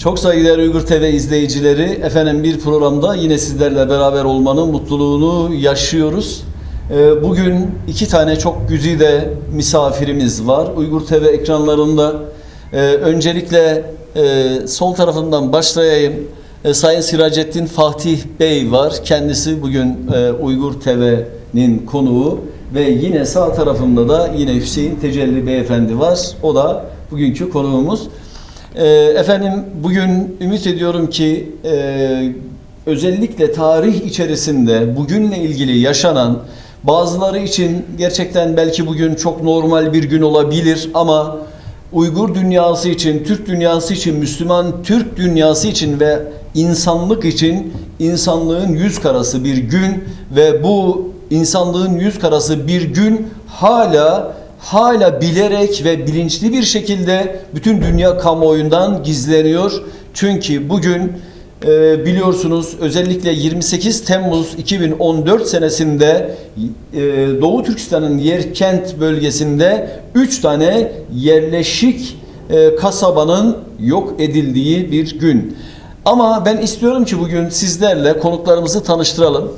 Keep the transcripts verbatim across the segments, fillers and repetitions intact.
Çok saygıdeğer Uygur T V izleyicileri, efendim, bir programda yine sizlerle beraber olmanın mutluluğunu yaşıyoruz. Ee, bugün iki tane çok güzide misafirimiz var Uygur T V ekranlarında. Ee, öncelikle e, sol tarafından başlayayım. E, Sayın Siracettin Fatih Bey var. Kendisi bugün e, Uygur T V'nin konuğu ve yine sağ tarafımda da yine Hüseyin Tecelli Beyefendi var. O da bugünkü konuğumuz. E, efendim, bugün ümit ediyorum ki e, özellikle tarih içerisinde bugünle ilgili yaşanan, bazıları için gerçekten belki bugün çok normal bir gün olabilir ama Uygur dünyası için, Türk dünyası için, Müslüman Türk dünyası için ve insanlık için insanlığın yüz karası bir gün ve bu insanlığın yüz karası bir gün hala hala bilerek ve bilinçli bir şekilde bütün dünya kamuoyundan gizleniyor. Çünkü bugün e, biliyorsunuz, özellikle yirmi sekiz Temmuz iki bin on dört senesinde e, Doğu Türkistan'ın Yerkent bölgesinde üç tane yerleşik e, kasabanın yok edildiği bir gün. Ama ben istiyorum ki bugün sizlerle konuklarımızı tanıştıralım.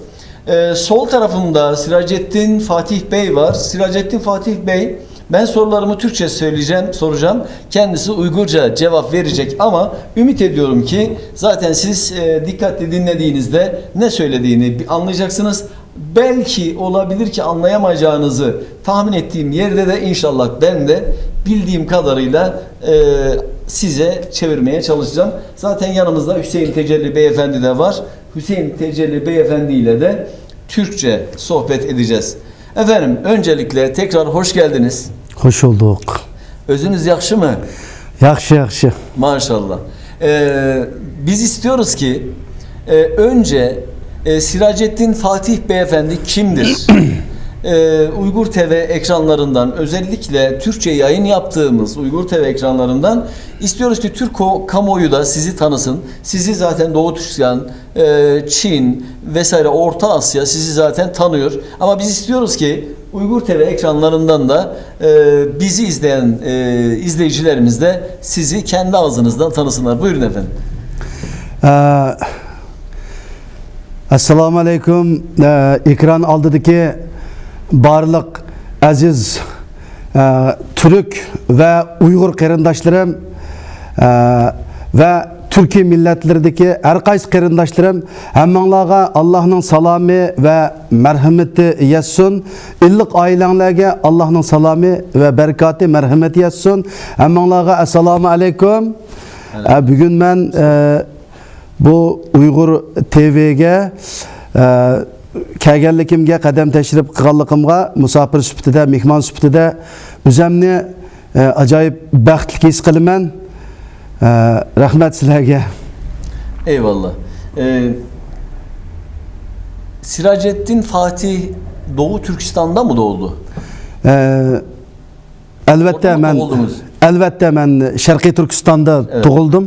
Ee, sol tarafımda Siracettin Fatih Bey var. Siracettin Fatih Bey, ben sorularımı Türkçe söyleyeceğim, soracağım. Kendisi Uygurca cevap verecek ama ümit ediyorum ki zaten siz e, dikkatli dinlediğinizde ne söylediğini bir anlayacaksınız. Belki olabilir ki anlayamayacağınızı tahmin ettiğim yerde de inşallah ben de bildiğim kadarıyla e, size çevirmeye çalışacağım. Zaten yanımızda Hüseyin Tecelli Beyefendi de var. Hüseyin Tecelli Beyefendi ile de Türkçe sohbet edeceğiz. Efendim, öncelikle tekrar hoş geldiniz. Hoş bulduk. Özünüz yaxşı mı? Yaxşı, yaxşı. Maşallah. Ee, biz istiyoruz ki e, önce e, Siracettin Fatih Beyefendi kimdir? E, Uygur T V ekranlarından, özellikle Türkçe yayın yaptığımız Uygur T V ekranlarından istiyoruz ki Türk ko- kamuoyu da sizi tanısın. Sizi zaten Doğu Türkistan, e, Çin vesaire Orta Asya sizi zaten tanıyor. Ama biz istiyoruz ki Uygur T V ekranlarından da e, bizi izleyen e, izleyicilerimiz de sizi kendi ağzınızdan tanısınlar. Buyurun efendim. Ee, Assalomu alaykum. Ee, ekran oldidagi barliq aziz ئە، تۈرك ۋە ئۇيغۇر قېرىنداشلىرىم، ئە، ۋە تۈركىي مىللەتلىرىدىكى ھەر قايسى قېرىنداشلىرىم، ھەممىڭلارغا ئاللاھنىڭ سالامى ۋە مەرھىمىتى يەتسۇن. ئىللىق ئائىلەڭلەرگە ئاللاھنىڭ سالامى ۋە بەرىكاتى، مەرھىمىتى يەتسۇن. ھەممىڭلارغا ئەسسالامۇ ئەلەيكۇم. ئە، بۈگۈن مەن، ئە، بۇ ئۇيغۇر تىۋىگە، ئە، كەلگەنلىكىمگە، قەدەم تەشرىپ قىلغانلىقىمغا، مۇساپىر سۈپىتىدە، مېھمان سۈپىتىدە ئۆزەمنى، ئە، ئاجايىپ بەختلىك ھېس قىلىمەن. ئە، رەھمەت سىلەرگە. Eyvallah. Ee, Siracettin Fatih Doğu Türkistan'da mı doğdu? ئە، ئەلۋەتتە، مەن، ئەلۋەتتە، مەن شەرقىي تۈركىستاندا تۇغۇلدۇم.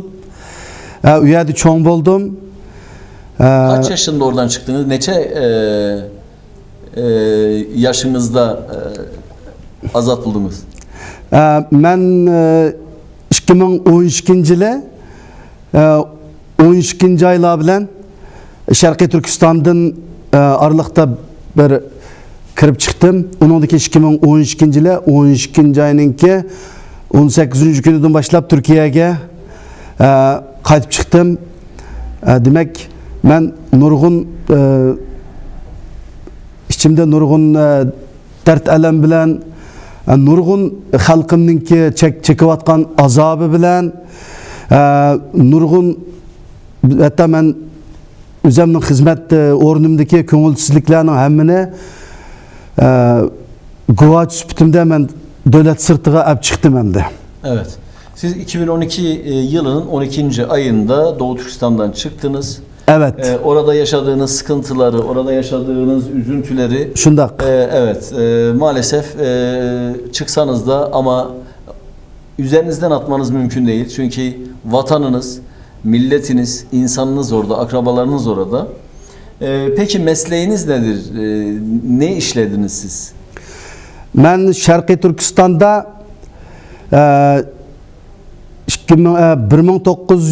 ئە، ئۇ يەردە چوڭ بولدۇم. ئە، Kaç yaşında oradan çıktınız? Neçe e, e, yaşınızda e, azat oldunuz? ئە، مەن، ئە، ئىككى مىڭ ئون ئىككىنچى يىلى، ئە، ئون ئىككىنچى ئايلار بىلەن شەرقىي تۈركىستاندىن، ئە، ئارىلىقتا بىر كىرىپ چىقتىم. ئۇنىڭدىن كېيىن ئىككى مىڭ ئون ئىككىنچى يىلى ئون ئىككىنچى ئاينىڭكى ئون سەككىزىنچى كۈنىدىن باشلاپ تۈركىيەگە، ئە، قايتىپ چىقتىم. ئە، دېمەك، مەن نۇرغۇن، ئە، ئىچىمدە نۇرغۇن، ئە، دەرد-ئەلەم بىلەن، ئە، نۇرغۇن خەلقىمنىڭكى چەك-، چېكىۋاتقان ئازابى بىلەن، ئە، نۇرغۇن، ھەتتا مەن ئۆزۈمنىڭ خىزمەت، ئە، ئورنۇمدىكى كۆڭۈلسىزلىكلەرنىڭ ھەممىنى، ئە، گۇۋاچى سۈپىتىمدە مەن دۆلەت سىرتىغا ئەپ چىقتىم ئەمدى. Evet. Siz iki bin on iki yılının on ikinci ayında Doğu Türkistan'dan çıktınız. Evet. Ee, orada yaşadığınız sıkıntıları, orada yaşadığınız üzüntüleri, Şundak. Ee, evet, e, maalesef, e, çıksanız da ama üzerinizden atmanız mümkün değil. Çünkü vatanınız, milletiniz, insanınız orada, akrabalarınız orada. Ee, peki mesleğiniz nedir? Ee, ne işlediniz siz? مەن شەرقىي تۈركىستاندا، ئە، ئىك-، ئىككى مىڭ، ئە، بىر مىڭ توققۇز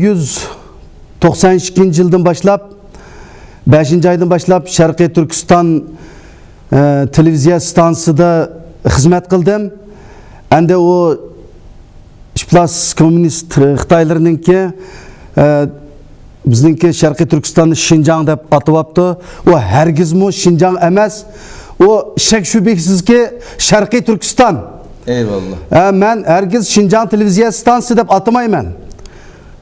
يۈز توقسان ئىككىنچى يىلدىن باشلاپ، بەشىنچى ئايدىن باشلاپ شەرقىي تۈركىستان، ئە، تېلېۋىزىيە ئىستانسىسىدا خىزمەت قىلدىم. ئەندى ئۇ ئىپلاس كوممۇنىست خىتايلىرىنىڭكى، ئە، بىزنىڭكى شەرقىي تۈركىستاننى شىنجاڭ دەپ ئاتىۋاپتۇ. ئۇ ھەرگىزمۇ شىنجاڭ ئەمەس. ئۇ شەك-شۈبھىسىزكى شەرقىي تۈركىستان. ئەيۋاللا. ئە، مەن ھەرگىز شىنجاڭ تېلېۋىزىيە ئىستانسىسى دەپ ئاتىمايمەن.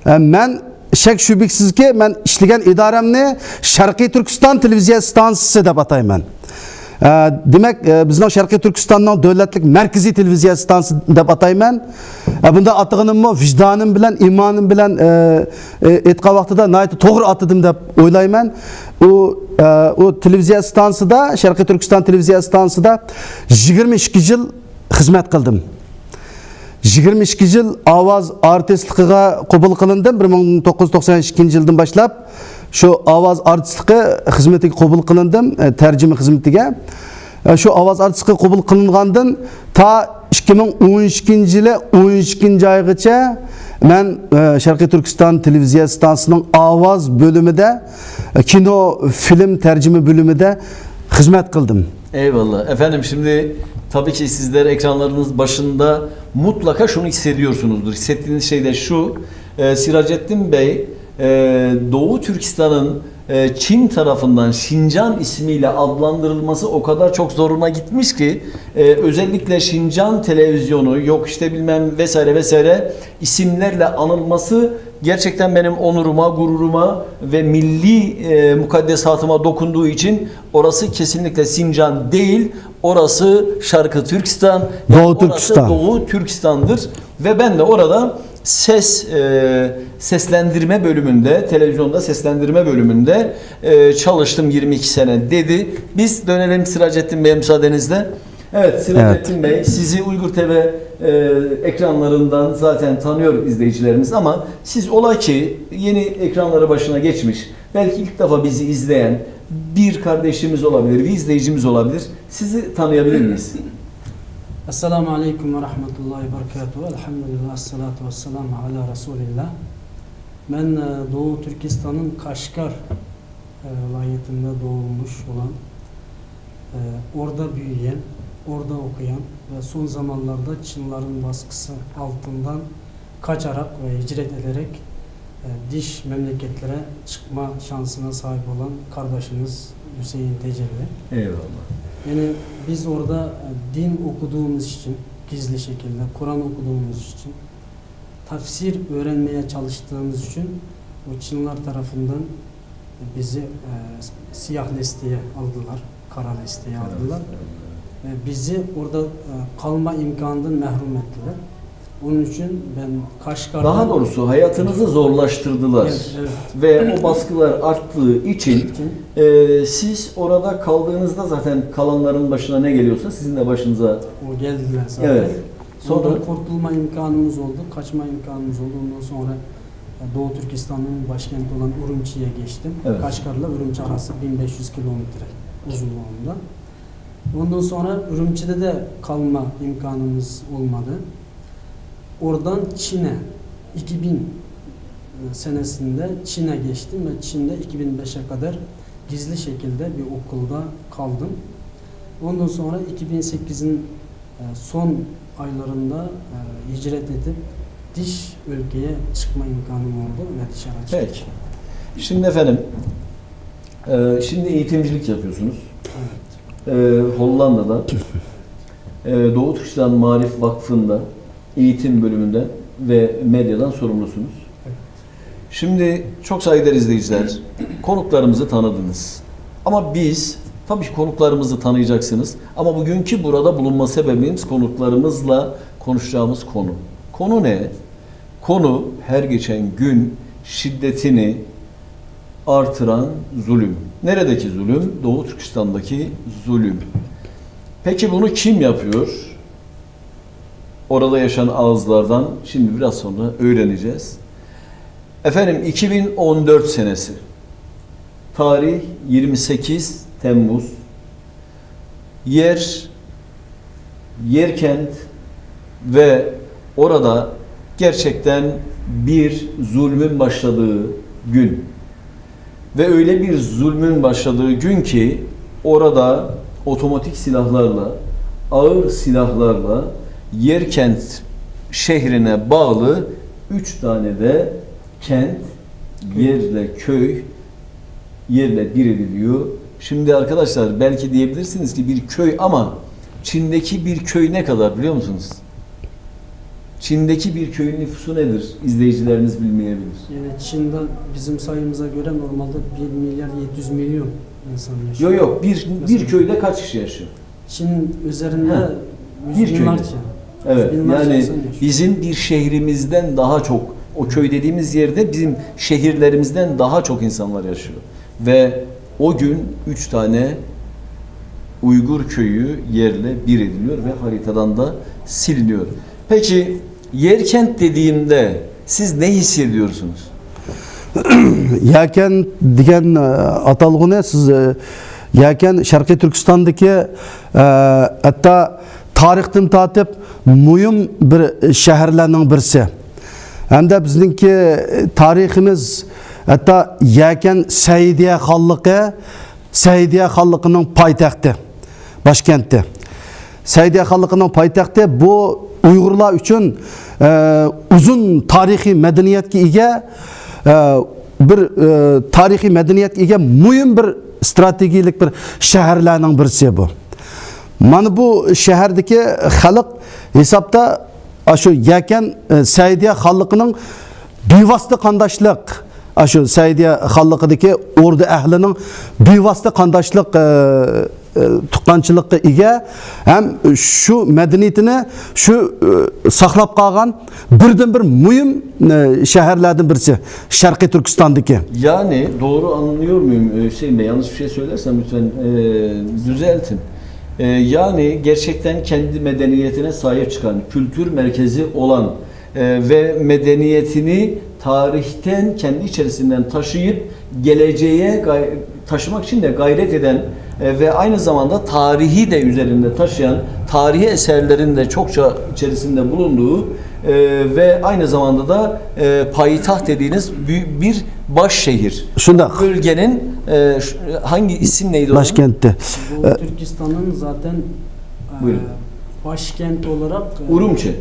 ئە، مەن شەك-شۈبھىسىزكى، مەن ئىشلىگەن ئىدارەمنى شەرقىي تۈركىستان تېلېۋىزىيە ئىستانسىسى دەپ ئاتايمەن. ئە، دېمەك، ئە، بىزنىڭ شەرقىي تۈركىستاننىڭ دۆلەتلىك مەركىزىي تېلېۋىزىيە ئىستانسىسى دەپ ئاتايمەن. ئە، بۇنداق ئاتىغىنىممۇ ۋىجدانىم بىلەن، ئىمانىم بىلەن، ئە، ئە، ئېيتقان ۋاقتىدا ناھايىتى توغرا ئاتىدىم دەپ ئويلايمەن. ئۇ، ئە، ئۇ تېلېۋىزىيە ئىستانسىسىدا، شەرقىي تۈركىستان تېلېۋىزىيە ئىستانسىسىدا يىگىرمە ئىككى يىل خىزمەت قىلدىم. يىگىرمە ئىككى يىل ئاۋاز ئارتىسلىقىغا قوبۇل قىلىندىم. بىر مىڭ توققۇز يۈز توقسان ئىككىنچى يىلدىن باشلاپ شۇ ئاۋاز ئارتىسلىقى خىزمىتىگە قوبۇل قىلىندىم، ئە، تەرجىمە خىزمىتىگە. ئە، شۇ ئاۋاز ئارتىسلىقى قوبۇل قىلىنغاندىن تا ئىككى مىڭ ئون ئىككىنچى يىلى ئون ئىككىنچى ئايغىچە مەن، ئە، شەرقىي تۈركىستان تېلېۋىزىيە ئىستانسىسىنىڭ ئاۋاز بۆلۈمىدە، ئە، كىنو، فىلىم تەرجىمە بۆلۈمىدە خىزمەت قىلدىم. Eyvallah. Efendim, şimdi tabii ki sizler ekranlarınız başında mutlaka şunu hissediyorsunuzdur. Hissettiğiniz şey de şu, e, Siracettin Bey, e, Doğu Türkistan'ın, e, Çin tarafından Şincan ismiyle adlandırılması o kadar çok zoruna gitmiş ki, e, özellikle Şincan televizyonu, yok işte bilmem vesaire vesaire isimlerle anılması gerçekten benim onuruma, gururuma ve milli, e, mukaddesatıma dokunduğu için orası kesinlikle Sincan değil, orası Şarkı Türkistan, yani Doğu orası Türkistan. Doğu Türkistan'dır. Ve ben de orada ses, e, seslendirme bölümünde, televizyonda seslendirme bölümünde, e, çalıştım yirmi iki sene dedi. Biz dönelim Siracettin Bey'e müsaadenizle. Evet, Siracettin Bey, sizi Uygur T V, e, ekranlarından zaten tanıyor izleyicilerimiz ama siz ola ki yeni ekranları başına geçmiş, belki ilk defa bizi izleyen bir kardeşimiz olabilir, bir izleyicimiz olabilir. Sizi tanıyabilir miyiz? Esselamu aleyküm ve rahmetullahi ve berekatuhu. Elhamdülillah, esselatu vesselamu ala Resulillah. Ben, e, Doğu Türkistan'ın Kaşgar, e, vilayetinde doğulmuş olan, e, orada büyüyen, orada okuyan ve son zamanlarda Çinlerin baskısı altından kaçarak ve hicret ederek, e, dış memleketlere çıkma şansına sahip olan kardeşimiz Hüseyin Tecelli. Eyvallah. Yani biz orada, e, din okuduğumuz için, gizli şekilde Kur'an okuduğumuz için, tefsir öğrenmeye çalıştığımız için o Çinler tarafından bizi, e, siyah listeye aldılar, kara listeye aldılar. Ve bizi orada, e, kalma imkanından mahrum ettiler. Onun için ben Kaşgar'da... Daha doğrusu hayatınızı zorlaştırdılar. Evet, evet. Ve o baskılar arttığı için, için, e, siz orada kaldığınızda zaten kalanların başına ne geliyorsa sizin de başınıza... O geldiler zaten. Evet. Sonra? Oradan kurtulma imkanımız oldu, kaçma imkanımız oldu. Ondan sonra, e, Doğu Türkistan'ın başkenti olan Urumçi'ye geçtim. Evet. Kaşgar'la Urumçi arası bin beş yüz kilometre uzunluğunda. Ondan sonra Urumçi'de de kalma imkanımız olmadı. Oradan Çin'e, iki bin senesinde Çin'e geçtim ve Çin'de iki bin beşe kadar gizli şekilde bir okulda kaldım. Ondan sonra iki bin sekizin, e, son aylarında, e, hicret edip dış ülkeye çıkma imkanım oldu ve dışarı çıktım. Peki. Şimdi efendim, e, şimdi eğitimcilik yapıyorsunuz. Evet. E, Hollanda'da, e, Doğu Türkistan Maarif Vakfı'nda eğitim bölümünden ve medyadan sorumlusunuz. Evet. Şimdi çok saygıdeğer izleyiciler, konuklarımızı tanıdınız. Ama biz, tabii ki konuklarımızı tanıyacaksınız. Ama bugünkü burada bulunma sebebimiz konuklarımızla konuşacağımız konu. Konu ne? Konu her geçen gün şiddetini artıran zulüm. Neredeki zulüm? Doğu Türkistan'daki zulüm. Peki bunu kim yapıyor? Orada yaşayan ağızlardan şimdi biraz sonra öğreneceğiz. Efendim, iki bin on dört senesi. Tarih yirmi sekiz Temmuz. Yer, Yerkent ve orada Gerçekten bir zulmün başladığı gün ve öyle bir zulmün başladığı gün ki orada otomatik silahlarla, ağır silahlarla Yerkent şehrine bağlı üç tane de kent, yerle köy yerle bir ediliyor. Şimdi arkadaşlar belki diyebilirsiniz ki bir köy ama Çin'deki bir köy ne kadar biliyor musunuz? Çin'deki bir köyün nüfusu nedir? İzleyicilerimiz bilmeyebilir. Yani Çin'de bizim sayımıza göre normalde bir milyar yedi yüz milyon insan yaşıyor. Yok yok bir, bir köyde kaç kişi yaşıyor? Çin üzerinde yüz Bir köyde. binlerce. Evet, Binlerce yani insan yaşıyor. Bizim bir şehrimizden daha çok, o köy dediğimiz yerde bizim şehirlerimizden daha çok insanlar yaşıyor. Ve o gün üç tane Uygur köyü yerle bir ediliyor ve haritadan da siliniyor. Peki Yerkent dediğimde siz ne hissediyorsunuz? يەركەنت دېگەن ئاتالغۇنى سىز يەركەنت شەرقىي تۈركىستاندىكى ھەتتا تارىختىن تارتىپ مۇھىم بىر شەھەرلەرنىڭ بىرسى. ھەمدە بىزنىڭكى تارىخىمىز ھەتتا يەركەنت سەئىدىيە خانلىقى، سەئىدىيە خانلىقىنىڭ پايتەختى، باشكەنتى. سەئىدىيە خانلىقىنىڭ پايتەختى بۇ ئۇيغۇرلار ئۈچۈن ئۇزۇن تارىخىي مەدەنىيەتكە ئىگە، بىر تارىخىي مەدەنىيەتكە ئىگە مۇھىم بىر ئىستراتېگىيەلىك بىر شەھەرلەرنىڭ بىرسى بۇ. مانا بۇ شەھەردىكى خەلق ھېسابتا ئاشۇ يەركەنت سەئىدىيە خانلىقىنىڭ بىۋاسىتە قانداشلىق، ئاشۇ سەئىدىيە خانلىقىدىكى ئوردا ئەھلىنىڭ بىۋاسىتە قانداشلىق تۇغقانچىلىققا ئىگە ھەم شۇ مەدەنىيىتىنى شۇ ساقلاپ قالغان بىردىنبىر مۇھىم شەھەرلەردىن بىرسى شەرقىي تۈركىستاندىكى. Yani doğru anlıyor muyum Hüseyin Bey? Yanlış bir şey söylersem lütfen düzeltin. Yani gerçekten kendi medeniyetine sahip çıkan, kültür merkezi olan ve medeniyetini tarihten kendi içerisinden taşıyıp geleceğe taşımak için de gayret eden ve aynı zamanda tarihi de üzerinde taşıyan, tarihi eserlerin de çokça içerisinde bulunduğu ve aynı zamanda da payitaht dediğiniz bir baş şehir. شۇنداق. Bölgenin hangi isim neydi? Başkenti. Bu Türkistan'ın zaten Buyurun. Başkent olarak Urumçi.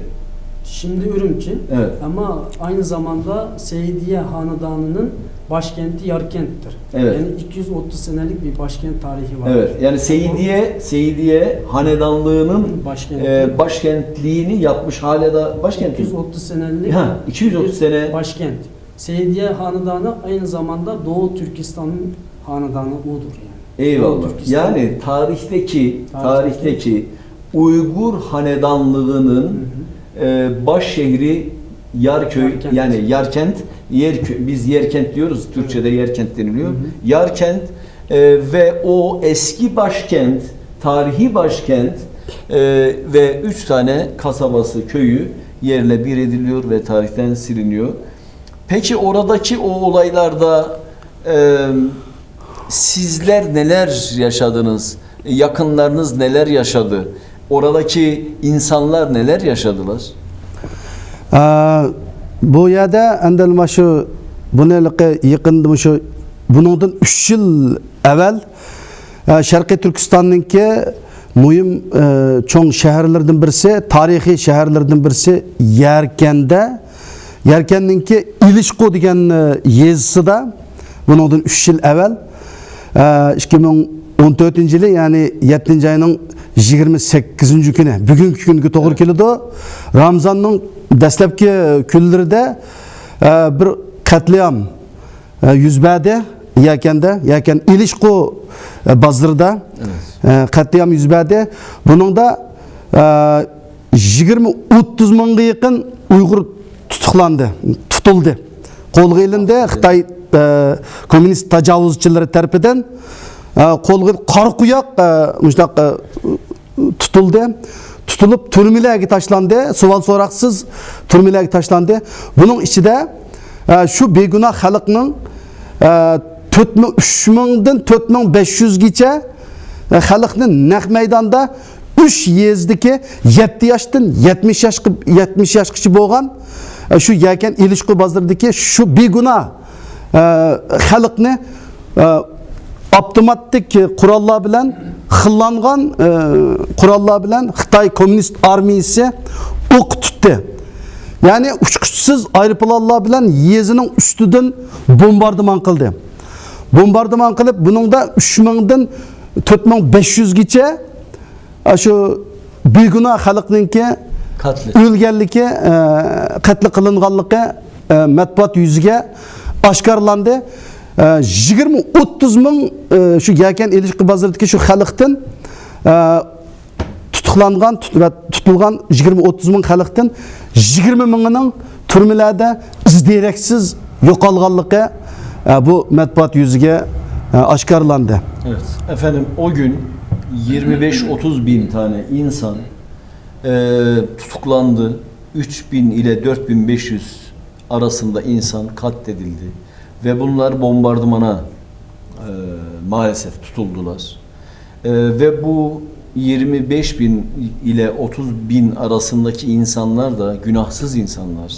Şimdi Ürümçi. Evet. Ama aynı zamanda Seydiye Hanedanı'nın başkenti Yarkent'tir. Evet. Yani iki yüz otuz senelik bir başkent tarihi var. Evet. Yani Seydiye Seydiye hanedanlığının başkentliğini yapmış hala da başkenti. iki yüz otuz senelik Ha, iki yüz otuz bir sene. Başkent. Seydiye Hanedanı aynı zamanda Doğu Türkistan'ın hanedanı odur yani. Eyvallah. Yani tarihteki tarihteki Uygur hanedanlığının e, baş şehri Yarköy, Yarkent. Yani Yarkent, Yerkö, biz Yerkent diyoruz, Türkçe'de Yerkent deniliyor. Yarkent e, ve o eski başkent, tarihi başkent e, ve üç tane kasabası, köyü yerle bir ediliyor ve tarihten siliniyor. Peki oradaki o olaylarda e, sizler neler yaşadınız? Yakınlarınız neler yaşadı? Oradaki insanlar neler yaşadılar? ئە، بۇ يەردە ئەندى مانا شۇ بۇنى يېقىندا شۇ بۇنىڭدىن ئۈچ يىل ئەۋەل ئە، شەرقىي تۈركىستاننىڭكى مۇھىم ئە، چوڭ شەھەرلىرىدىن بىرسى، تارىخىي شەھەرلىرىدىن بىرسى يەركەندە. يەركەننىڭكى ئىلىشقۇ دېگەن ئە، يېزىسىدا بۇنىڭدىن ئۈچ يىل ئەۋەل ئىككى مىڭ ئون تۆتىنچى يىلى، يەنى يەتتىنچى ئاينىڭ يىگىرمە سەككىزىنچى كۈنى، بۈگۈنكى كۈنگە توغرا كېلىدۇ. رامزاننىڭ دەسلەپكى كۈنلىرىدە بىر قەتلىئام يۈز بەردى يەركەندە، يەركەن ئىلىشقۇ بازىرىدا قەتلىئام يۈز بەردى. بۇنىڭدا يىگىرمە ئوتتۇز مىڭغا يېقىن ئۇيغۇر تۇتۇقلاندى، تۇتۇلدى. قولغا ئېلىندى خىتاي ئە، كوممۇنىست تاجاۋۇزچىلىرى تەرىپىدىن ئە، قولغا قارا قۇياق ئە، مۇشۇنداق ئە، تۇتۇلدى. تۇتۇلۇپ تۈرمىلەرگە تاشلاندى. سوئال سوراقسىز تۈرمىلەرگە تاشلاندى. بۇنىڭ ئىچىدە ئە، شۇ بىگۇناھ خەلقنىڭ ئە، تۆت مىڭ، ئۈچ مىڭدىن تۆت مىڭ بەش يۈزگىچە ئە، خەلقنى نەق مەيداندا ئۈچ يېزىدىكى يەتتە ياشتىن يەتمىش ياشقا، يەتمىش ياشقىچە بولغان ئە، شۇ يەكەن ئېلىشقۇ بازىرىدىكى شۇ بىگۇناھ، ئە، خەلقنى، ئە، ئاپتوماتىك قوراللار بىلەن، خىللانغان، ئە، قوراللار بىلەن خىتاي كوممۇنىست ئارمىيىسى ئوققا تۇتتى. يەنى ئۇچقۇچىسىز ئايروپىلانلار بىلەن يېزىنىڭ ئۈستىدىن بومباردىمان قىلدى. بومباردىمان قىلىپ، بۇنىڭدا ئۈچ مىڭدىن تۆت مىڭ بەش يۈزگىچە ئاشۇ بىگۇناھ خەلقنىڭكى قەتلى. ئۆلگەنلىكى، ئە، قەتلى قىلىنغانلىقى، ئە، مەتبۇئات يۈزىگە ئاشكارىلاندى. ئە، يىگىرمە ئوتتۇز مىڭ، ئە، شۇ يەكەن ئېلىشقۇ بازىرىدىكى شۇ خەلقتىن، ئە، تۇتۇقلانغان، تۇت-، ۋە تۇتۇلغان يىگىرمە ئوتتۇز مىڭ خەلقتىن يىگىرمە مىڭىنىڭ تۈرمىلەردە ئىز دېرەكسىز يوقالغانلىقى، ئە، بۇ مەتبۇئات يۈزىگە، ئە، ئاشكارىلاندى. Evet, efendim, o gün yirmi beş otuz bin tane insan e, tutuklandı. Üç bin ile dört bin beş yüz arasında insan katledildi. Ve bunlar bombardımana e, maalesef tutuldular. E, ve bu yirmi beş bin ile otuz bin arasındaki insanlar da günahsız insanlar.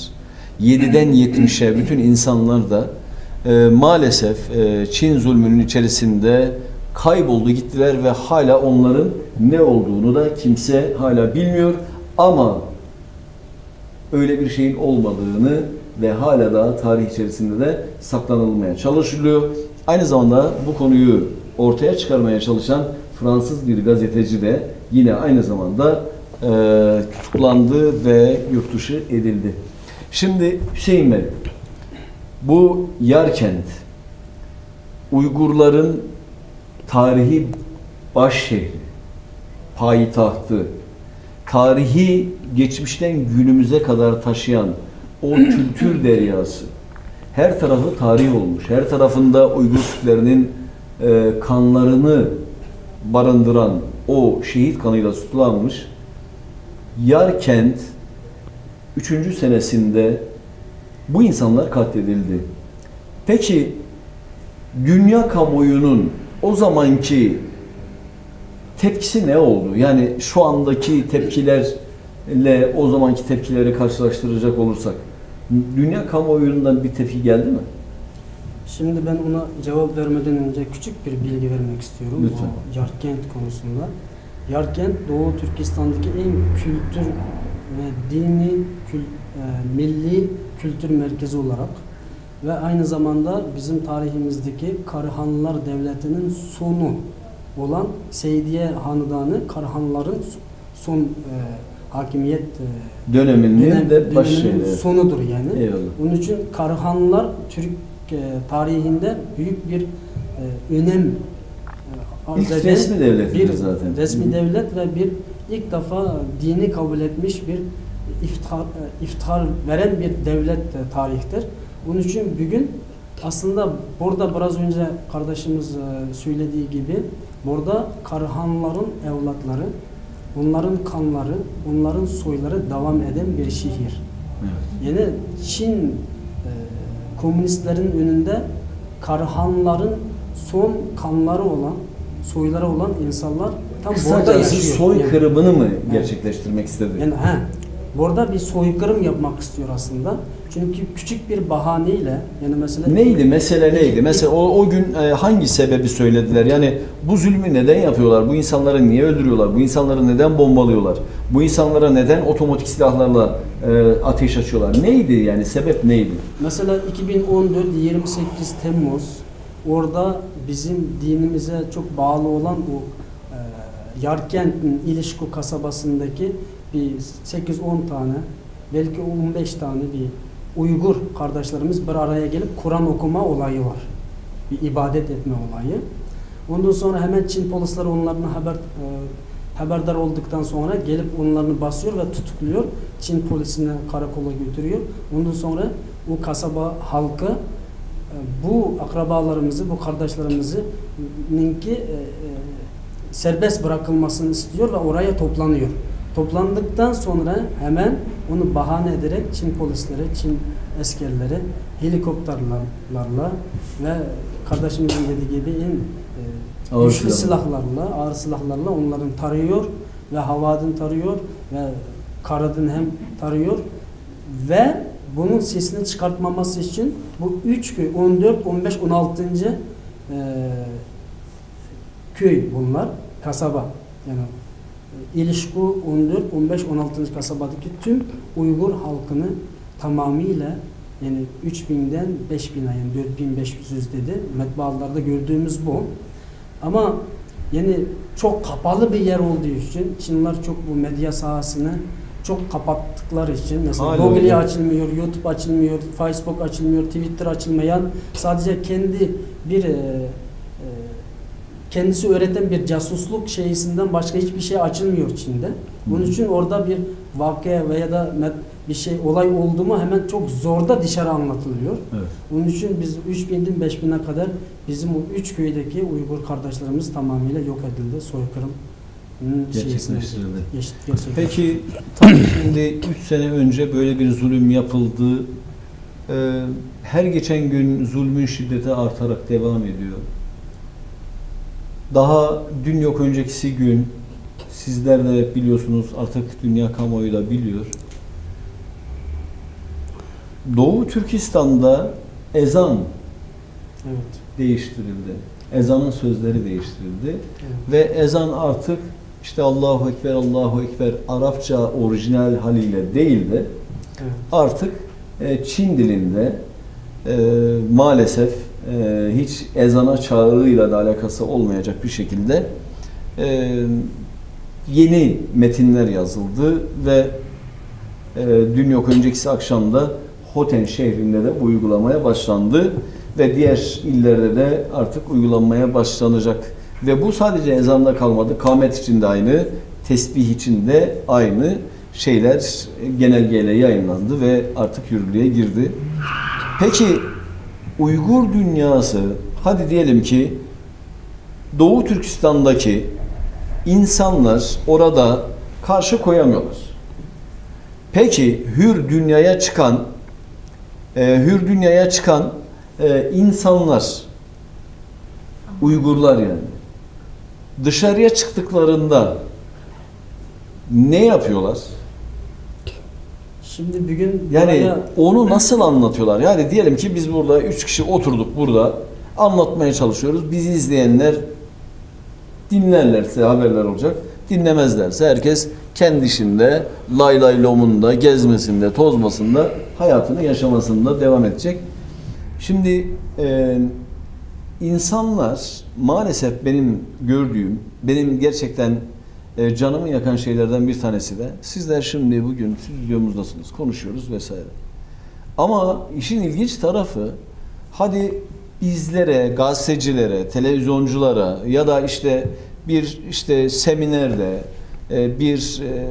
Yediden yetmişe bütün insanlar da e, maalesef e, Çin zulmünün içerisinde kayboldu gittiler ve hala onların ne olduğunu da kimse hala bilmiyor. Ama öyle bir şeyin olmadığını ve hala da tarih içerisinde de saklanılmaya çalışılıyor. Aynı zamanda bu konuyu ortaya çıkarmaya çalışan Fransız bir gazeteci de yine aynı zamanda e, tutuklandı ve yurt dışı edildi. Şimdi Hüseyin Bey, bu Yarkent Uygurların tarihi baş şehri, payitahtı, tarihi geçmişten günümüze kadar taşıyan o kültür deryası, her tarafı tarih olmuş, her tarafında Uygur Türklerinin e, kanlarını barındıran o şehit kanıyla sütlanmış Yarkent üçüncü senesinde bu insanlar katledildi. Peki dünya kamuoyunun o zamanki tepkisi ne oldu? Yani şu andaki tepkilerle o zamanki tepkileri karşılaştıracak olursak dünya kamuoyundan bir tepki geldi mi? Şimdi ben ona cevap vermeden önce küçük bir bilgi vermek istiyorum. Lütfen. O Yarkent konusunda. Yarkent Doğu Türkistan'daki en kültür ve dini kül, e, milli kültür merkezi olarak ve aynı zamanda bizim tarihimizdeki Karahanlılar Devleti'nin sonu olan Seydiye Hanedanı Karahanlıların son e, hakimiyet e, Döneminin dönem- de baş döneminin şehri. Sonudur yani. Eyvallah. Onun için Karahanlılar Türk e, tarihinde büyük bir e, önem e, arz İlk eden resmi devletidir bir zaten. resmi Hı hı. Devlet ve bir ilk defa dini kabul etmiş bir iftihar, e, iftihar veren bir devlet e, tarihtir. Onun için bugün aslında burada biraz önce kardeşimiz e, söylediği gibi burada Karahanların evlatları, onların kanları, onların soyları devam eden bir şehir. Evet. Yani Çin e, komünistlerin önünde Karahanların son kanları olan, soyları olan insanlar tam burada Kısacası yaşıyor. Soy Yani- kırımını mı Evet. gerçekleştirmek istedi? Yani ha, burada bir soykırım yapmak istiyor aslında. Çünkü küçük bir bahaneyle yani mesela Neydi? Mesele neydi? Mesela o, o gün e, hangi sebebi söylediler? Yani bu zulmü neden yapıyorlar? Bu insanları niye öldürüyorlar? Bu insanları neden bombalıyorlar? Bu insanlara neden otomatik silahlarla e, ateş açıyorlar? Neydi yani? Sebep neydi? Mesela iki bin on dört yirmi sekiz Temmuz orada bizim dinimize çok bağlı olan o e, Yarkent'in İlişku kasabasındaki bir sekiz on tane, belki on beş tane bir Uygur kardeşlerimiz bir araya gelip Kur'an okuma olayı var. Bir ibadet etme olayı. Ondan sonra hemen Çin polisleri onlardan haber e, haberdar olduktan sonra gelip onlarını basıyor ve tutukluyor. Çin polisini karakola götürüyor. Ondan sonra o kasaba halkı e, bu akrabalarımızı, bu kardeşlerimizin ki e, e, serbest bırakılmasını istiyor ve oraya toplanıyor. Toplandıktan sonra hemen onu bahane ederek Çin polisleri, Çin eskerleri helikopterlerle ve kardeşimizin dediği gibi en e, Ağır güçlü silahlar. Silahlarla, ağır silahlarla onların tarıyor ve havadan tarıyor ve karadan hem tarıyor ve Bunun sesini çıkartmaması için bu üç köy, on dört, on beş, on altıncı, e, köy bunlar, kasaba. Yani, e, İlişku on dört, on beş, on altıncı kasabadaki tüm Uygur halkını tamamıyla, yani üç binden beş bine, yani dört bin beş yüz dedi, matbaalarda gördüğümüz bu. Ama yani çok kapalı bir yer olduğu için Çinliler çok bu medya sahasını çok kapattıkları için, mesela Google açılmıyor, YouTube açılmıyor, Facebook açılmıyor, Twitter açılmayan, sadece kendi bir, e, e, kendisi üreten bir casusluk şeysinden başka hiçbir şey açılmıyor Çin'de. Bunun için orada bir vakıa veya da met- bir şey, olay oldu mu hemen çok zorda dışarı anlatılıyor. Evet. Onun için biz üç binden beş bine kadar bizim bu üç köydeki Uygur kardeşlerimiz tamamıyla yok edildi. Soykırım gerçekleştirildi. Peki, tam şimdi üç sene önce böyle bir zulüm yapıldı. Ee, her geçen gün zulmün şiddeti artarak devam ediyor. Daha dün yok öncekisi gün, sizler de biliyorsunuz, artık dünya kamuoyu da biliyor. Doğu Türkistan'da ezan Evet. değiştirildi. Ezanın sözleri değiştirildi. Evet. Ve ezan artık işte "Allahu Ekber, Allahu Ekber" Arapça orijinal haliyle değil de Evet. artık, e, Çin dilinde, e, maalesef, e, hiç ezana çağrıyla da alakası olmayacak bir şekilde, e, yeni metinler yazıldı ve, e, dün yok öncekisi akşam da Hoten şehrinde de bu uygulamaya başlandı ve diğer illerde de artık uygulanmaya başlanacak. Ve bu sadece ezanda kalmadı. Kamet için de aynı, tesbih için de aynı şeyler genelgeyle yayınlandı ve artık yürürlüğe girdi. Peki Uygur dünyası, hadi diyelim ki Doğu Türkistan'daki insanlar orada karşı koyamıyorlar. Peki hür dünyaya çıkan, e, hür dünyaya çıkan, e, insanlar, Uygurlar yani, dışarıya çıktıklarında ne yapıyorlar? Şimdi bugün Yani buraya onu nasıl anlatıyorlar? Yani diyelim ki biz burada üç kişi oturduk burada, anlatmaya çalışıyoruz. Bizi izleyenler dinlerlerse haberler olacak. Dinlemezlerse herkes kendi işinde, lay lay lomunda, gezmesinde, tozmasında, hayatını yaşamasında devam edecek. Şimdi, e, insanlar maalesef benim gördüğüm, benim gerçekten, e, canımı yakan şeylerden bir tanesi de, sizler şimdi bugün stüdyomuzdasınız, konuşuyoruz vesaire. Ama işin ilginç tarafı, hadi bizlere, gazetecilere, televizyonculara ya da işte bir işte seminerde, e, bir, e,